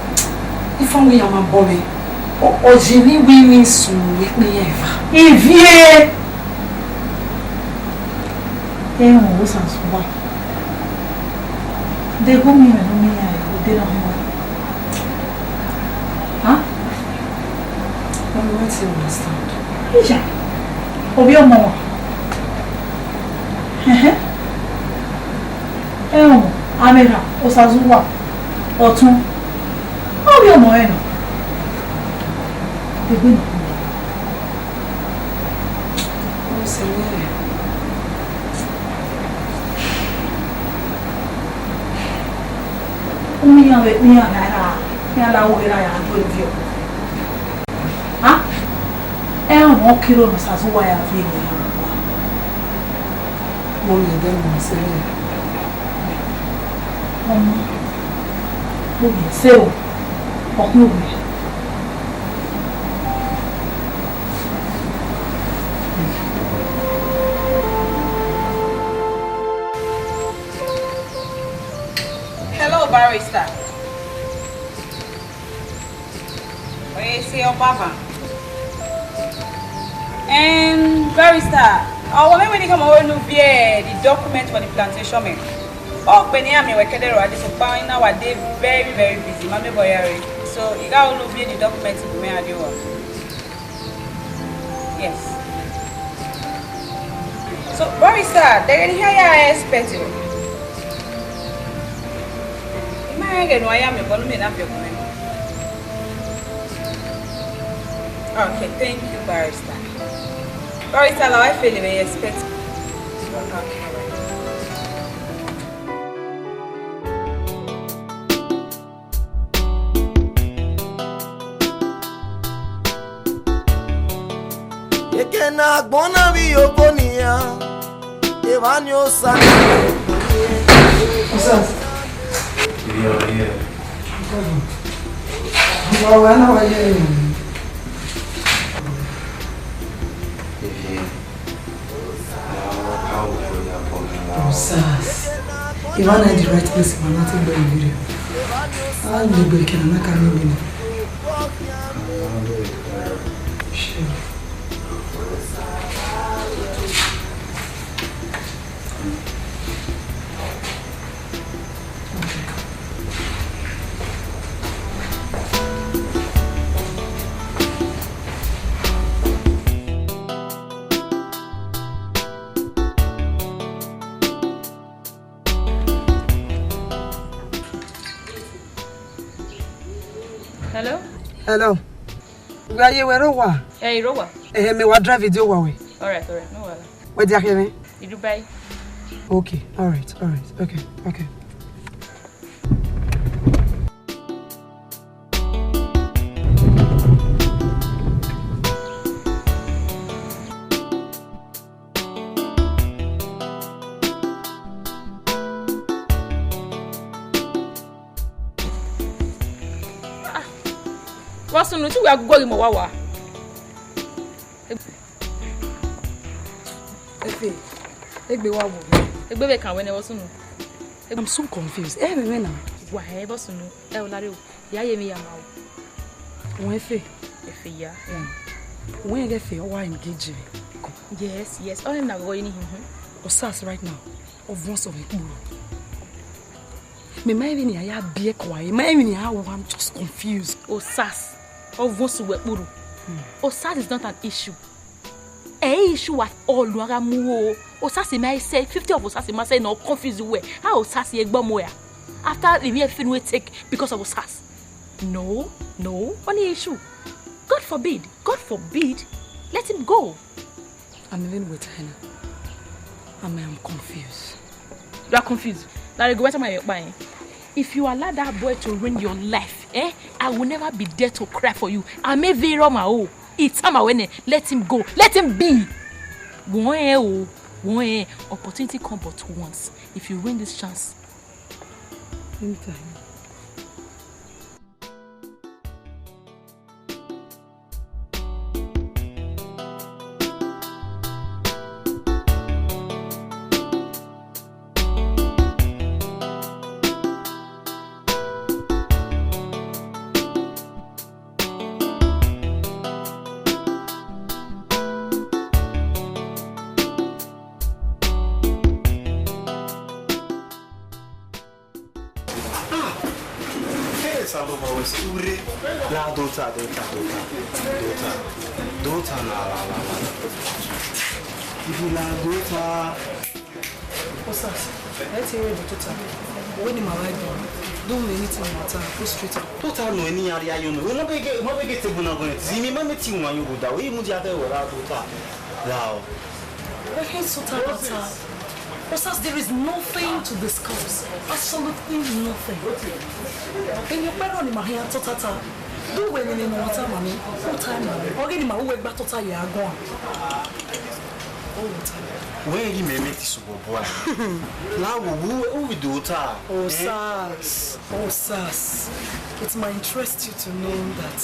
ifa wẹ iran ma bọ mwẹ, ọ, ọ ye emwi wẹ I miẹn sunu vbe ikpia iran eva. Ivie! Ẹmwẹ Osazuwa. De gu miẹn mwẹ ne u miẹn iran vbe odẹ nọ hin wẹ? Ha? Mummy, wetin you understand? Iya, ovbi ọmọ wa. Ẹhẹn. Ẹhẹn, amẹrha, Osazuwa, ọtẹn. Ovbi ọmọ rẹ nọ. Egbe nọ. Ọ sẹ nẹ. Unu iran vbe ikpia iran na ra, iran la ru ghe ra ya do viọ. Ha? Ẹmwẹ ọ kiro ne Osazuwa ya viọ emwi iran. Mummy, ẹdẹ mẹ sẹ nẹ. Ọmọ, ovbi ẹse o, ọ khin ovbi. Hello, barrister. Ẹ i si ọbaba. Em, barrister, ọ wa mwẹ wẹ ne I khama ruẹ ne u viẹ the document for the plantation mẹ. Ọ kpe ne iran miẹn wẹ kẹdẹ rua de, sokpan I na wa dey very, very busy, ma miẹn obọ ya re. So, I gha ru ne u viẹ the document gu mwẹ gha rrie owa. Yes. So, barrister, de ẹghẹ ne I hia ya expect o? I ma rẹn ẹghẹ ne u ya miẹn obọ ne u miẹn na viọ gu mwẹ. Okay, thank you, barrister. Barrister, la wa fele vbe expect. Okay, all right. Ekẹ ne agbọn na vbe iyoko nian, evba ni Osa na. Osas. Wa wa na wa ye. Osas. Ivan na the right place, man. Nothing going to do. I'll be breaking and I can't be. Sure. Hello? Hello. Wẹ ye wẹ rre owa? Eh, I rre owa. Eh, mẹ wa drive de owa wẹ. All right, all right, no wahala. Wẹ dia khian mwẹ? I Dubai. Okay, all right, all right, okay, okay. Vbọ sunu, te uwẹ gu igho ghi mu owa owa? Efe, egbe wa wo. Egbe vbe kan wẹ nẹ, vbọ sunu? I'm so confused. Ẹ mwẹ na. Wa hẹ, vbọ sunu? Ẹ o lare o. Ya ye emwi ya ma o. Wẹ Efe. Efe ya. Wẹ ghẹ Efe, ọ wa engage vbe. Yes, yes. Ọ na gho yi ni hin hin. Osas right now. Ọ vuọn sẹ vbe kpuru. Me ma emwi ne a ya biẹ kua, ma emwi ne a wa, I'm just confused. Osas, ọvọn su wẹ kpurru. Osas is not an issue. Ẹ i issue at all ne a gha mu o. Osas ma sẹ, fifty of Osas ma sẹ ne ọ confuse wẹ. How Osas ye gbe ọmọ ya? After the mere thing we take because of Osas. No, no, only issue. God forbid, God forbid. Let him go. I'm even with Hannah. I am confused. You are confused. Now you go where my buying. If you allow that boy to ruin your life, eh, I will never be there to cry for you. I'm a very my own. It's time I went. Let him go. Let him be. Wọ́n ẹ o, wọ́n ẹ. Opportunity come but once. If you win this chance, anytime. Ah, hey, Saloma, wẹ sẹ urre. La, daughter, daughter, daughter, daughter, daughter, la, la, la, la. If you la, daughter. Osas, ẹ te rẹ daughter. Wẹ ni ma wa do. Don't do anything matter. Go straight up. Daughter, no, any area you know. Mo bẹgẹ, mo bẹgẹ table na go. Zimi ma me ti wan yo go da. We mu dia de wẹ la, daughter. La o. What's this? Osas, there is nothing to discuss. Absolutely nothing. Ẹni ọpẹ náà ni màá hẹn tó tata. Do wẹ ni nínú ọtá màmí. Ó tá màmí. Ọgẹ ni màá wẹ gbá tó tá yẹ agọ. Ó wọ tá. Wẹ rí mẹmẹ ti sọ̀rọ̀ bọ́ a. Láwo, who, who will do ta? Osas, Osas. It might interest you to know that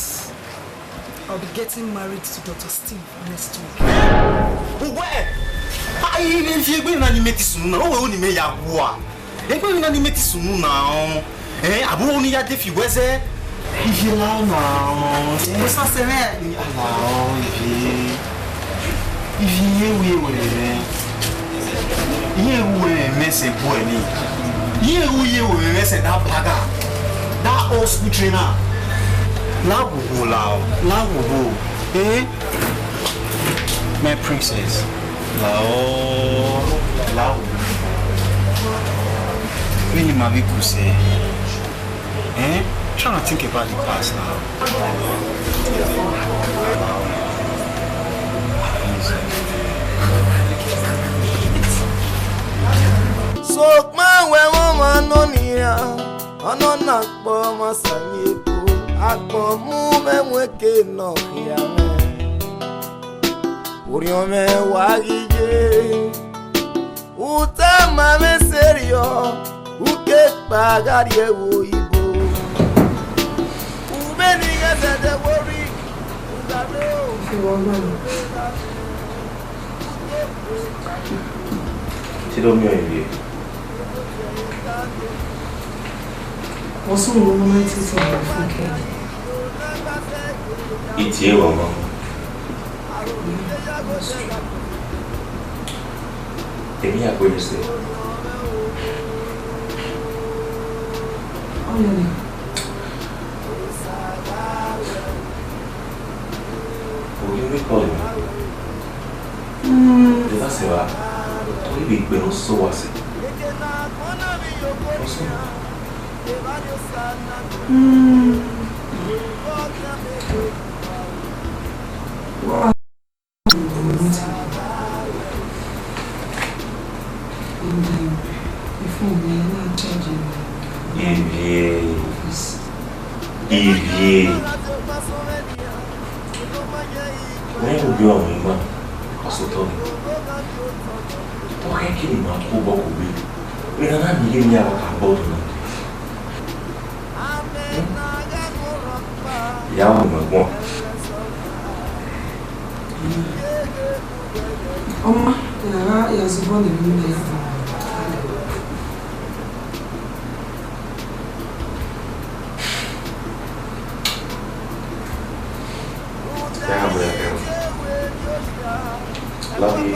I'll be getting married to Doctor Steve next week. Uwe! Ah, i, i, i fi egbe na ni mẹ ti sunu na, o wẹ ni mẹ ya gua. Egbe na ni mẹ ti sunu na, o. Eh, abu ni ya de fi wẹzẹ. Iye la na, o. Osas mẹ. Ala, o, iye. Iye, iye wi wẹ mẹ. Iye wi wẹ mẹ sẹ bọ ni. Iye wi ye wẹ mẹ sẹ da paga. That old school trainer. Lawo, lawo, lawo. Eh? My princess, lao, lao. Vbene ima vbe ku sẹ, eh? Try and think about the past now. Sokpan wẹ mwẹ ọmwa nọ nian, ọ nọ na akpọ ma sa yin ebo, akpọ mu mwẹ mu eke nọ khian mwẹ. Orhiọn mwẹ wa ghi ye, u tama mwẹ sẹrriọ, u ke kpa gha rrie ẹvbo oyibo. U vbe ne I ghẹ zẹdẹ wo rri, u gha rre o. Te do miẹn ọẹn vbe? Ọsẹ unu ne I te sẹ vbe fo kẹ. I tie ruẹ ọmọ. Emwi ya kpele sẹ. Ọnọnẹ. Ogi vbe kọlọ. Mm. Eva sẹ wa, ọ ghi vbe gbe ne ọ sẹ uwa sẹ. Ọ sẹ uwa. Mm. Wa. Ivie. Ivie. Wẹ ru biẹ ọmwa ima, ọ sẹ otọ nẹ. Ọ khẹke ne ima ku obọ kugbe, vbe ne a na miẹn ighẹ emwi aro ka gbe ọdọ na. Ya mu ima guan. Ọ ma, ya gha ya zobọ ne emwi ne ya. Love you.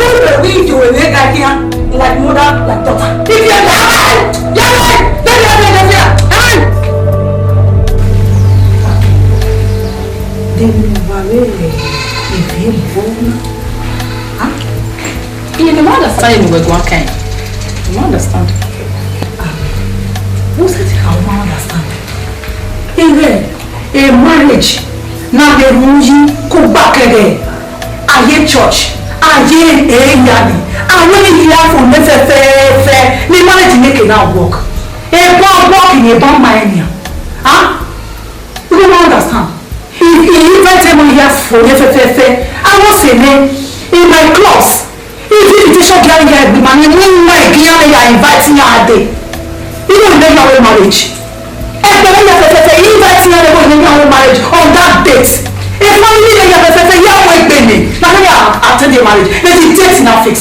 Who will we do with that here? Like mother, like daughter. If you're lying, you're lying. Don't you have any fear? Hey! Then you worry if you born. Huh? You don't understand in the way one kind. You don't understand. Who said you don't understand? Amen. A marriage na vbe rhunmwuda kugba kẹghẹ. A ye church, a ye area ni, a wẹ ni hia fo ne fẹfẹfẹ, ne marriage make na work. Ebọ work ni ebọ ma ẹn nian. Huh? You don't understand. He invite me here for the fẹfẹfẹ. I was in, in my clothes. If invitation get here, the man, you know, my dear, they are invite me out there. You know, we never have a marriage. Ẹgbẹ́ yẹn fẹfẹfẹ, he invite me out there, we never have a marriage on that date. A family yẹn fẹfẹfẹ, yẹn wọ ẹgbẹ́ mi. Na me attend the marriage. But the date na fix.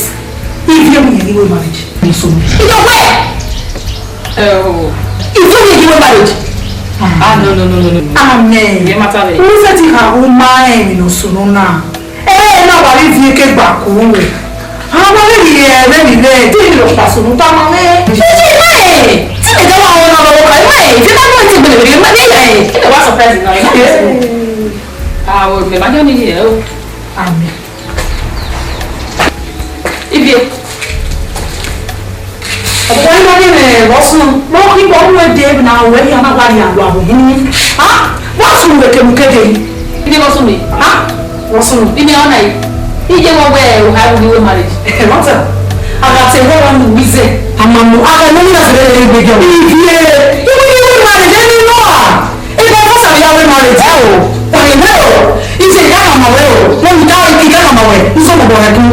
If you need a marriage, so. In your way. Oh. If you need a marriage. Ah, no, no, no, no, no. Amen. Ye matter me. Who said you have who mind, you know, so no na. Eh, na wa ri vie ke gba ku. Àwọn méjì ẹ rẹ mi rẹ, tí mi lọ pàṣẹ òun tá máa rẹ. Ṣé ṣe báyìí? Tí mi dábàá àwọn ọmọ ọmọ kan, báyìí, tí bá gbọ́n ti gbèrè rè, má dé yà ẹ̀. Kí ni wàá surprise náà? Àwọn ìgbìmọ̀ máa jọ ní ìyẹn o. Àmì. Ibi. Ọ̀pọ̀ yín lórí rẹ̀ wọ́n sùn. Wọ́n kí bọ́ wọ́n dé na wẹ́ yín anáwó àyè àlọ́ àbò yín ní. Ha? Wọ́n sùn wẹ̀ kẹmukẹde. Ibi wọ́n sùn mi. Ha? Wọ́n sùn. Ibi ọ̀nà yìí. Iye wọ́n wẹ̀ ọ̀hà ìwé marriage. Wọ́n tẹ̀. Àgàtẹ̀ wọ́n wà nù mí zẹ̀. Àmàmù àgàmù ní àfẹ́rẹ́ rẹ̀ gbẹjọ. Ibi ẹ̀. Ibi ìwé marriage ẹ̀ ní Noah. Ebe ọkọ sàbí yàwó marriage ẹ o, ọ̀rẹ́ wẹ o, ìṣe ìyá màmá wẹ o, wọn mú dáwọ ike ìyá màmá wẹ, ń sọ bọ̀bọ̀ rẹ kú.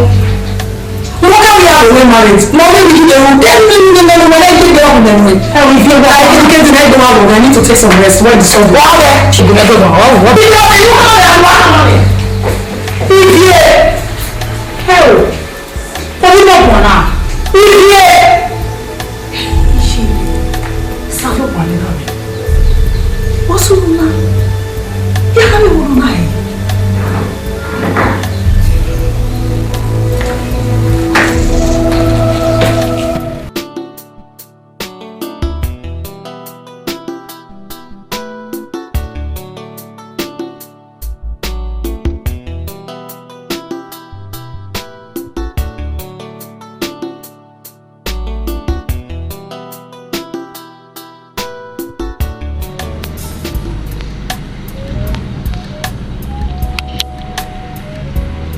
Wọ́n ká wíyá wẹ marriage, wọ́n rí ìdílé wọn, ẹ ní ní ní ní wọ́n lẹ́yìn ìgbé ọ̀hún lẹ́nu ẹ̀. Ẹ wọ́n fi ẹgbẹ́ ayé kékeré náà gbọ́n àwọn ọ̀rẹ́ need to take some rest when the sun go. Wọ́n wẹ̀, ṣùgbọ́n ẹgbẹ́ wọn, wọ́n wọ́n. Ìdílé ọ̀hún ló kọ́ ọ̀rẹ́ àwọn ọ̀rẹ́. Ìdílé, ẹ o. Orí mọ̀ pọ̀ náà. Iye! Iye! Sá ló wà nínú mi. Wọ́n sún mú náà. Yàrá mi wọ́n náà yìí.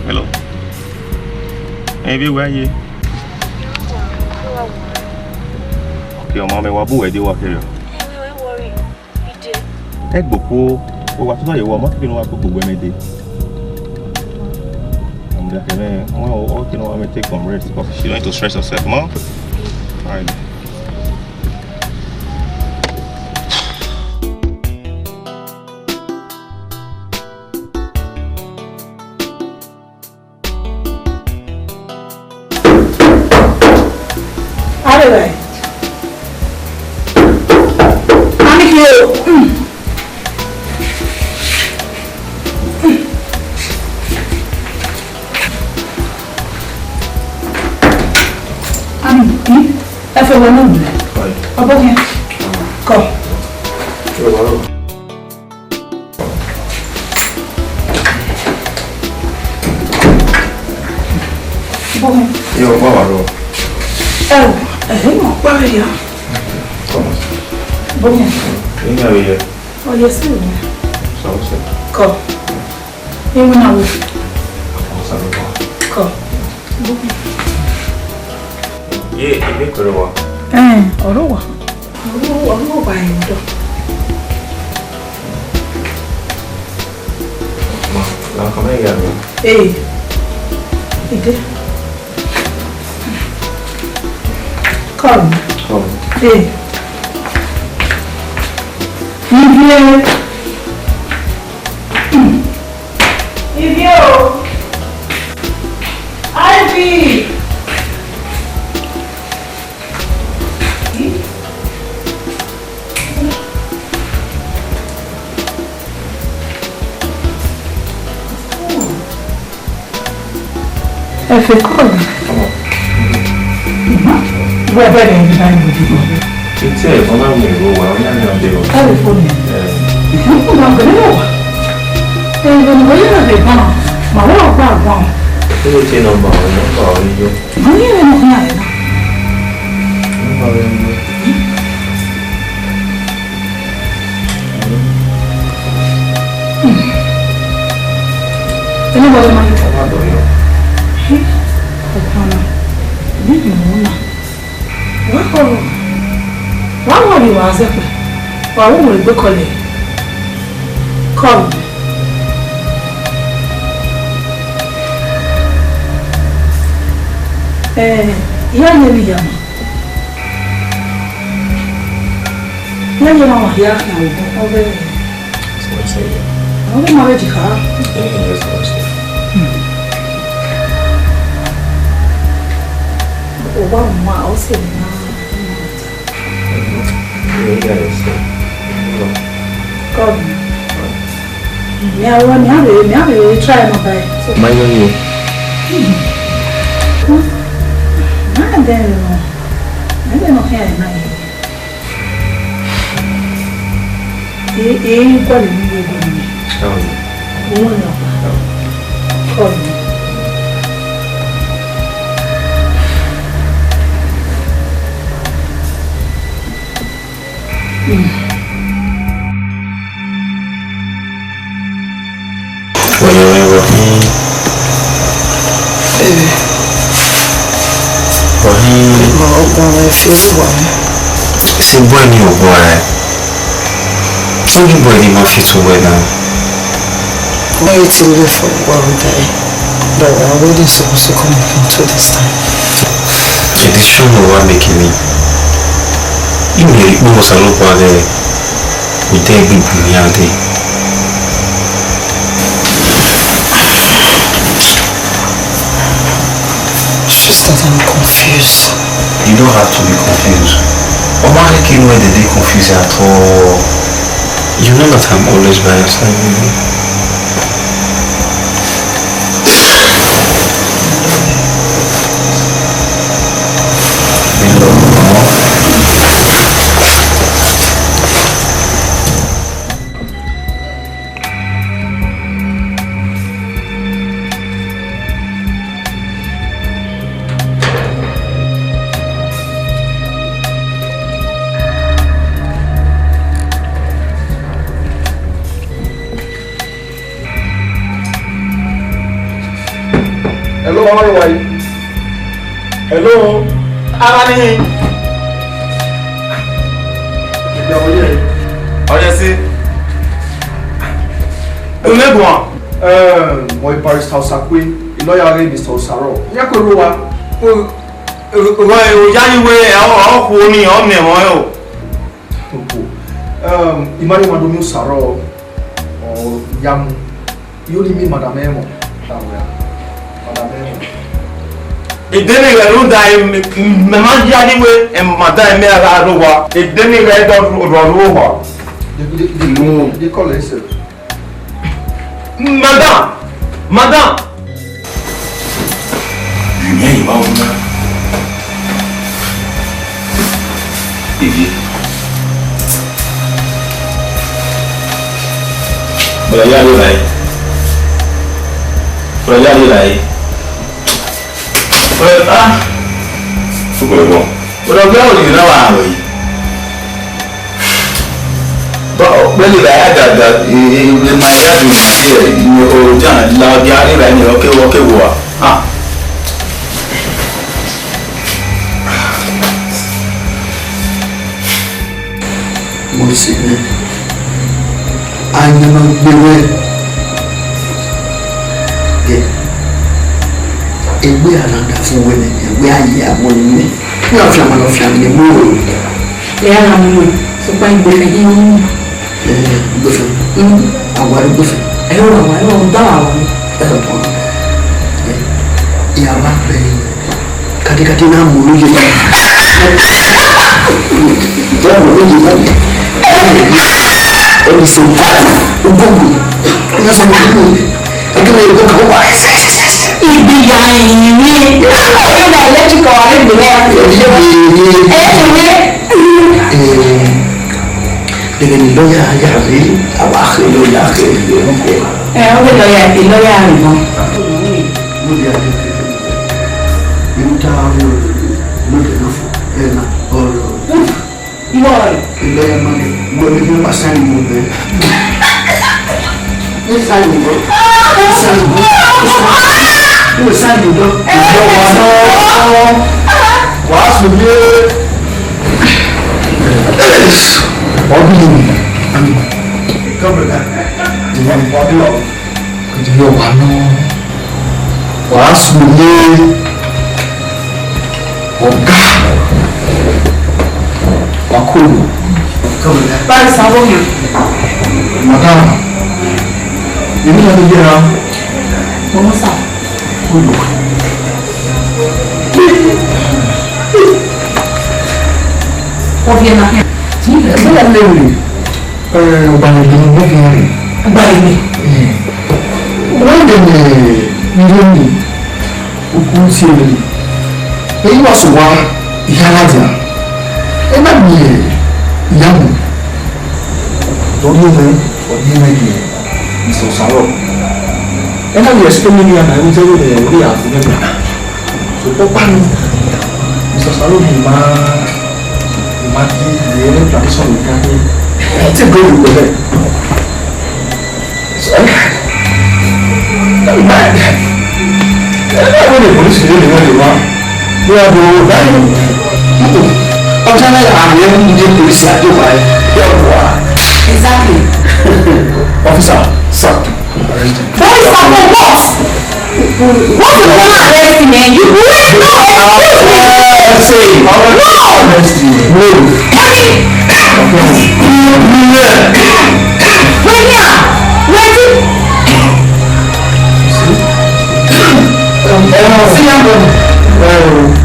Hello. Ẹ vbe wẹ ye. Okay, ọmọ mẹ wa bu wẹ de wa kẹrẹ. Ẹ gboko, wẹ wa tụna ye wa, ọ ma teke ne wa gboko wẹ mẹ de. I'm like, man, I want to, you know, I may take some rest because she don't need to stress herself, ma. All right. All right. Anike o. Anike, ẹ fẹ́ wọnú ìlú. Ọbọ yẹn. Kọ. Bóyá. Yóò bá wa lọ. Ẹ o, ẹ̀hìn mọ̀ pààyà. Kọ́mọ. Bóyá. Nígbà wo yẹ? Ọyẹ sí ìwé. Sọ̀rọ̀ sẹ́. Kọ. Ìwé náà wò. Àwọn sáré wà. Kọ. Bóyá. Yé, èmi kọ̀rọ̀ wa. Ẹ, ọ̀rọ̀ wà. Ọ̀rọ̀, ọ̀rọ̀ wà yẹn dọ̀. Ma, la kama ya mi. Ee, ide. Come. Come. Ee. Ivie. Ivie o. Ivy. Ẹ fẹ kọọlu. Wẹ bẹrẹ ẹni báyìí mo dìbò. Títí ẹ̀ fọ́n máa ń mú ìró wa, ó yà mí ọdẹ o. Káre fóònù. Ẹ. Ìfúnfún máa bẹ̀rẹ̀ náà wà. Ẹ ẹ lọ́nà wọ́n yára lè bá wọn. Màá wọ́n gbà gbà wọn. Kí ló ṣe nọ́mbà wọn? Nọ́mbà wọn yóò. Màá ní ẹ̀rọ náà ní àyè náà. Nọ́mbà wọn yóò. Ẹni wọlé máa ń tọ́. Ọmọ àdó yọ. Ọ̀pọ̀ ọ̀nà. Bí ìmọ̀ náà. Wá kọ̀rọ̀. Wá wọ̀ ní wàá zẹ̀pẹ̀. Wà wọ́n wọ̀ ìgbé kọlẹ̀. Kọ̀rọ̀. Eh, I ya ye vbe hia ma. I ya ye vbe hia khian vbe obọ, ọ vbe, ọ vbe ma vbe dikha. Owa ọmwa, ọ sẹ emwi na. Come. Mẹ a, mẹ a vbe, mẹ a vbe try nọ ba. Ma yo ye. Ma de no. Ma de no khian na ye. E, e, gualọ emwi ye gualọ emwi. Uwẹ nọ. Come. Wẹ yọ mwẹ vbọ khin? Eh. Vbọ khin? Ma ọgbọn mwẹ fi owa mwẹ. Sẹ bọe ni ọgbọn rae. Sẹ ghi bọe ne I ma fi sẹ uwẹ na. Why you till left for one day? But I already supposed to come up until this time. Edition no wa make me. Imi ikpe Osanobua ghẹ, u de gbe ibu yan de. It's just that I'm confused. You don't have to be confused. Ọ ma khẹke ne uwẹ dede confused at all. You know that I'm always by your side, baby. Hello, how are you? Hello? Ara ni hin. Ìgbà wo yẹ? Ọyẹ sí. Ẹmẹguan. Ẹm, wọ barrister Osakwe, lawyer rẹ Mister Osaro. Yẹ kó ló wa. O, o, o, o, ya yi we, ọ, ọ khuo ni, ọ nẹ ẹmwẹ o. Opo. Um, I ma rhie emwa do miẹn Osaro, ọ ya mu. I only miẹn madam ẹmwẹ. Madam ẹmwẹ. Edeni ghẹ rhunmwuda, mẹ ma ya ni wẹ, madam mẹ gha rre owa. Edeni ghẹ do rre owa. They, they, they, they call herself. Madam! Madam! Ìyẹn ìwà òun náà. Èyí. Bọ̀dọ̀ yá ló ra yìí. Bọ̀dọ̀ yá ló ra yìí. Bọ̀dọ̀, ah. Fúnpọ̀ ẹ̀gbọ́n. Bọ̀dọ̀ bí àwọn ènìyàn náà wà àwẹ̀ yìí. Ba, wẹ lè ra ya dada, e, e, e, ma ya dùn sí ẹ, ìyẹn o, jan la ọdí aré ra ẹni ọkẹ, ọkẹ wọ a. Ah. Mo sì ní, a ní ma gbé wẹ. Ẹ, ẹgbẹ́ àlàdà fún wẹ nẹ, ẹgbẹ́ ayé àwọn ẹni. Ní ọ̀fìn àwọn ọ̀fìn àmì mú òòrùn. Ẹ á ra mu ẹ, sọkpa igbefẹn hin. Ẹ, igbefẹn. Mm. Àwa igbefẹn. Ẹ wà wà, ẹ wà, ọ̀dà wà wà. Ẹ, ọ̀dà wà. Ẹ, ìyá wa pẹ̀, kàdékàdé náà mú lóye. Ìyá mú lóye náà. Ẹ, ẹ, ẹ, ẹ, ẹ, ẹ, ẹ, ẹ, ẹ, ẹ, Ẹgbẹ́ mi ló kàn wá. Ibi ya ìrìn. Ọ̀rẹ́ mi electrical wà lẹ́gbẹ̀ẹ́ rẹ̀. Ẹ ti wé. Dẹ̀gẹ̀ ni lọ́ọ̀yà yà rí, àwa àkè lọ́ọ̀yà àkè lè rọ́pò. Ẹ, ó lè lọ́ọ̀yà, ẹ lọ́ọ̀yà rẹ̀ gan. Mo lè àjọ kẹ̀kẹ́. Irú tá a rí ọ̀rọ̀ lóde náà fún ẹ̀ náà ọ̀rọ̀. Ìwọ rẹ̀. Ìlọ yẹn máa ń gbọ́ mi bí wọ́n bá sáyìn mọ́ bẹ́ẹ̀. Ní sáyìn mọ́. Ní sáyìn mọ́. Ní sáyìn mọ́. Ìjọ wà náà. Wà á sùn lé. Ọdún yìí. Ìjọ wà náà. Wà á sùn lé. Ọga, wa kolo. Barrister, wo yan. Madam, èmi náà ti yẹra. Mo mọ sir. Kolo. Ọviẹn na khian. Ẹ ma ya lele. Eh, ọgbarẹn ne ọ khian rre. Ọgbarẹn ne? Eh. Wẹ lele, irẹn ni, okuru si ẹre. Eyi wa sẹ owa, I ya ladian. Ẹ na miẹn iyamu. Ọ rhie mwẹ, ọ rhie mwẹ gie Mister Osaro. Ẹ na vbe explain iran na, ẹvbo zẹvbo ne ọ rhie a fo mwẹ. So, ọkpa ni, Mister Osaro, ne ima, ima di ye tradition ne ọ khian khin. Ẹ te go with that. So, eh, eh, eh, when the police dey, they want to run. They are the one that, ọjọ́ náà, àwọn yẹn ń dé police àjọ wa ẹ̀. Exactly. Officer, sir, arrest him. Boy, sir, for what? What you wanna arrest him, man? You wait, no, excuse me. No. No. Wait here. Wait. See? Um, um, see, um, um,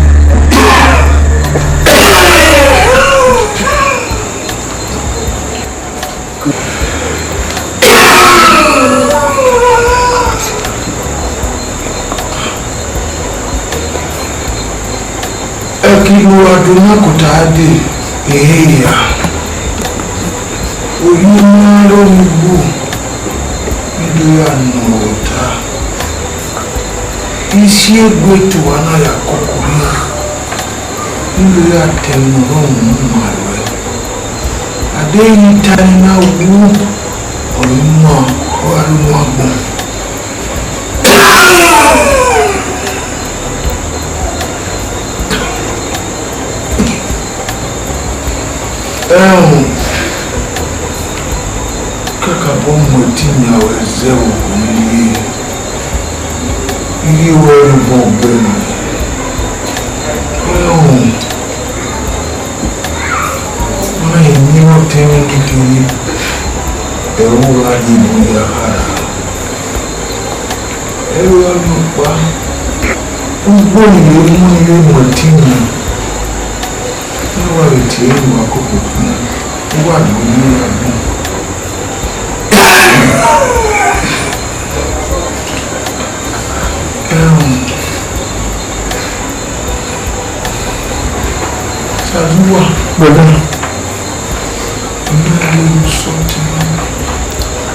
Ẹki ne uwa do na kota dee, ehe ya. Oyi ma ro ni wu, I do ya nọ ota. Isi egbe tuwa na ya koko na. Iye ya tẹ emwi ne ọ rhọnmwẹ unu ma ruẹ. A deghẹ I ta ẹre na wu, ọ i wan, ọ gha ru unu agbọn. Ẹhọnmwẹ, kakabọ mu ẹtin yan ruẹ zẹ vbe okhuo ne I rhie. I rhie ruẹ rre obọ ọgbẹe nẹ. Ẹhọnmwẹ, ma rẹn emwi ne ọ tẹn mwẹ ne I khin, ẹre u gha rhie ebo ya kha ra. Ẹre ọ gha rhiọkpa, ugbo ni vbe mu ni vbe mu ẹtin yan. Ne uwa vbe tie ẹre ne uwa koko khin, uwa do ye ra gbọn. Ẹhọnmwẹ, Saduwa. Brother. Ina elu sọtin.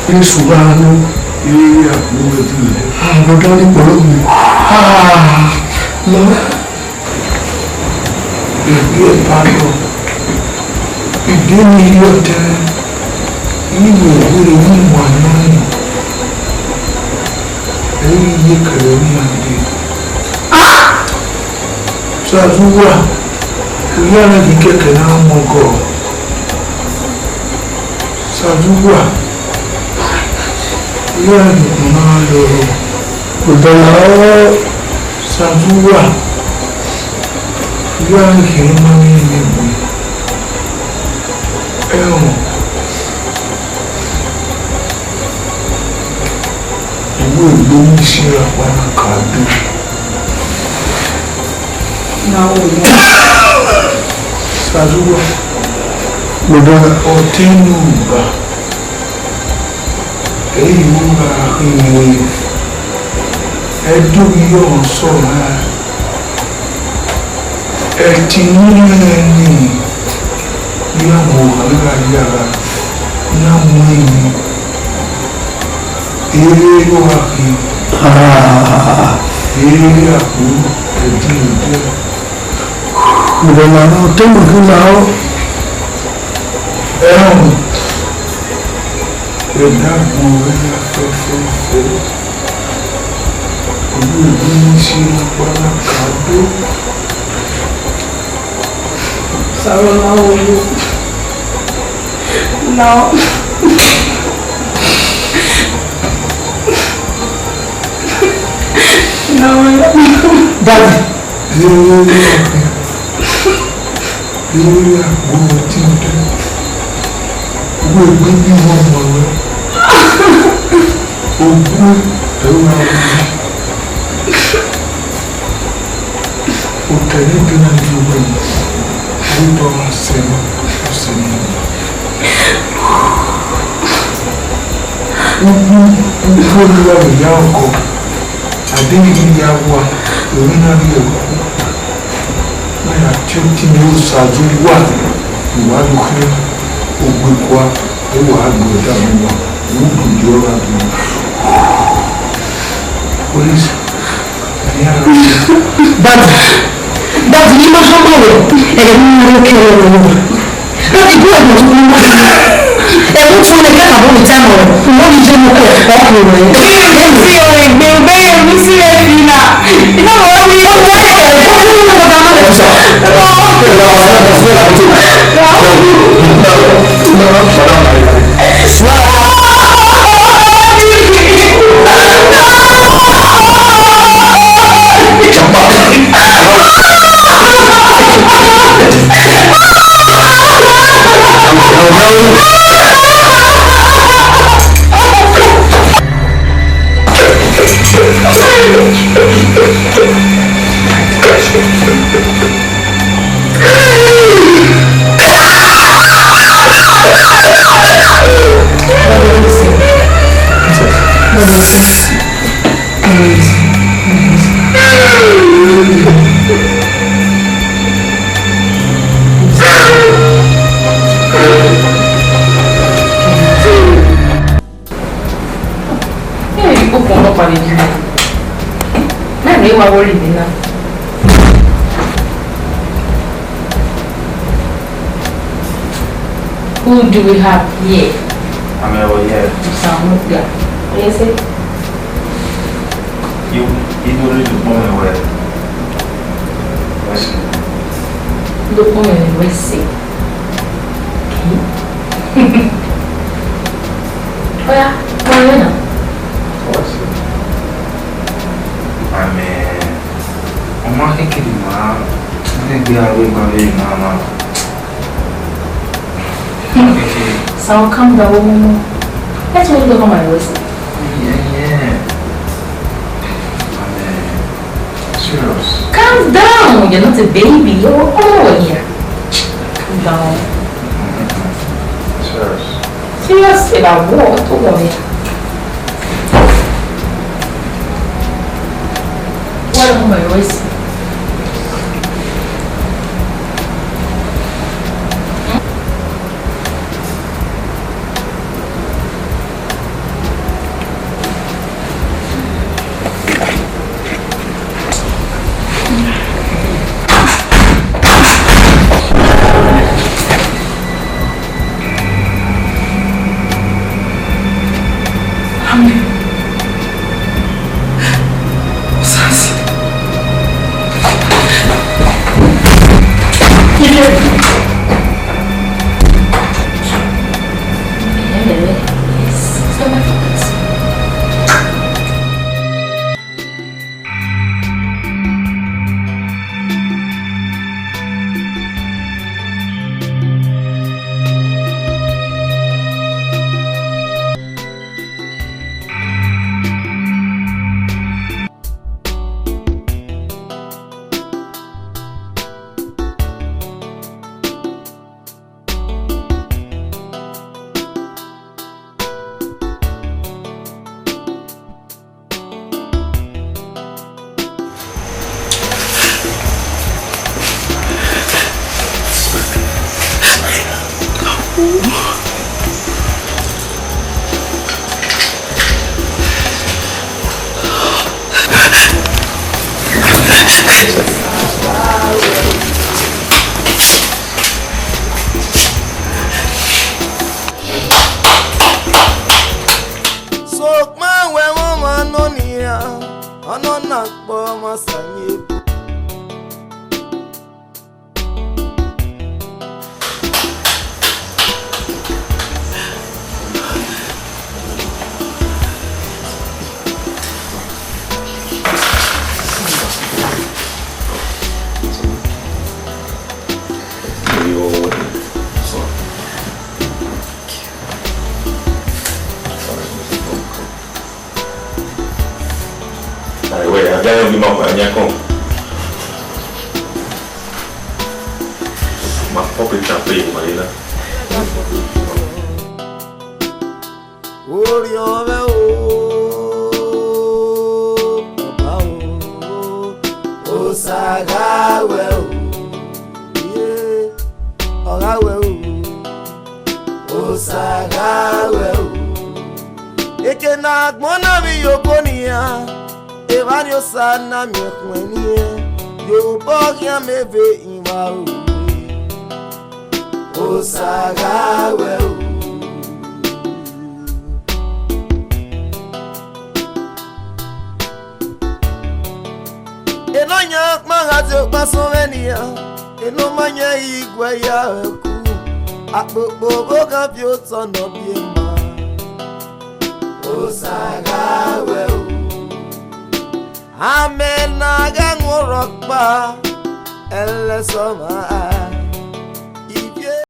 Jesu gha nọ. Ire akpo ẹdẹ. Ah, brother, ni kpọlọ mi. Ah, Lord. Ẹgbẹ ẹba lọ, ide ni rhie ọtẹn, I ru ẹvbo rre ne ima nọ rin, ẹ i re iye kẹrẹ ne iran dee. Saduwa, u ya na ghi kẹkẹ na mu ọgọ. Saduwa, u ya na ghi kpọnmwẹ na lọrọ. Odọ na rọ. Saduwa, u ya na ghi kherhe ma miẹn iran egbe. Ẹhọnmwẹ, uwẹ egbe ni si ra kpa na ka do. Na wo. Saduwa. Mo dọ. Ọtẹn ne u gba. Ẹi ru gha khin ẹre. Ẹdẹ ovbi ọmwa sẹ ọmwa. Ẹtin ne u mwẹ ni, iran mu ohan gha ya gha, iran mu ẹn yi. Ere ọ gha khin. Ah. Ere akpo ẹdẹ odẹ. Ìrẹ̀lẹ̀ àwọn tó mọ̀ fún wa ó. Ẹ̀hún. Ẹ̀dá gbọ̀n ẹ̀yà fẹ́fẹ́fẹ́. Olú ìlú ní sí agbára kàdó. Sàrọ̀ náà wò ó. Now. Now. Daddy. Erriọ wẹ tintin, uwẹ egbe bi họn ọmọ ruẹ, ogun ẹre u ra ru. Otọ ne Dean na ye uwẹ, wẹ dọ gha sẹ nọ, ọ sẹ nọ. Uwu, uwu ne u gha vbe ya ọkọ, a deghẹ I ya wa, emwi na rhie ẹre. Ma ya tie otọ ne Osa ye owa, ne uwa do khian, ogbekua, e wa gbe ẹdẹ amẹ wa, vbe udu ye ọre a gbe. Police, a ya ra. Daddy, Daddy, I ma khama ruẹ, ẹghẹ ne I na rhie kẹ ruẹ vbe owa. Daddy, do ẹmwẹ ọtẹn ne I ma khama. Ẹmwẹ ọtẹn ne I khama vbe time ruẹ, u ma ghi ye ne ọ kẹ, ọ kẹ ruẹ. Ẹ si ọre egbe, egbe, ẹ si ẹre fi na. Ẹ, okhuo ọkpa vbe yi. Na ne wa worry me na. Who do we have here? I'm here. Samuel. Yes, sir. You, you don't need to come anywhere. West. Don't come anywhere, sir. Oya, come here now. What? I mean, ọma kekere ma, ne gbe aro gba vbe na na. Okay. So calm down, Momo. Let's go look at my waist. Yeah, yeah. I mean, serious. Calm down. You're not a baby. You're all here. Calm down. Mm-hmm. Serious. Serious about what? What about me? What about my waist? Sokpan wẹ mwẹ ọmwa nọ nian, ọ nọ na kpọ ọmwa sẹ ye. Ẹkọn, ma pọp champagne ma ye na. Orhiọn mwẹ o, Ọba o, Osa gha wẹ o, iye, ọ gha wẹ o, Osa gha wẹ o. Eke ne agbọn na vbe ye oko nian, evba ni Osa na miẹn khuẹn nian, ye obọ khian mẹ ve ivba ru. Osa gha wẹ o. Enọyan ọkpa gha zẹ ọkpa sọn vbe nian, enọ ma yan iguẹ ya ẹku, akpokpo vbe ogha viọ otọ ne ọ biẹ ma. Osa gha wẹ o. Amẹ na ghẹ mu rhọkpa, ẹlẹsọmwa.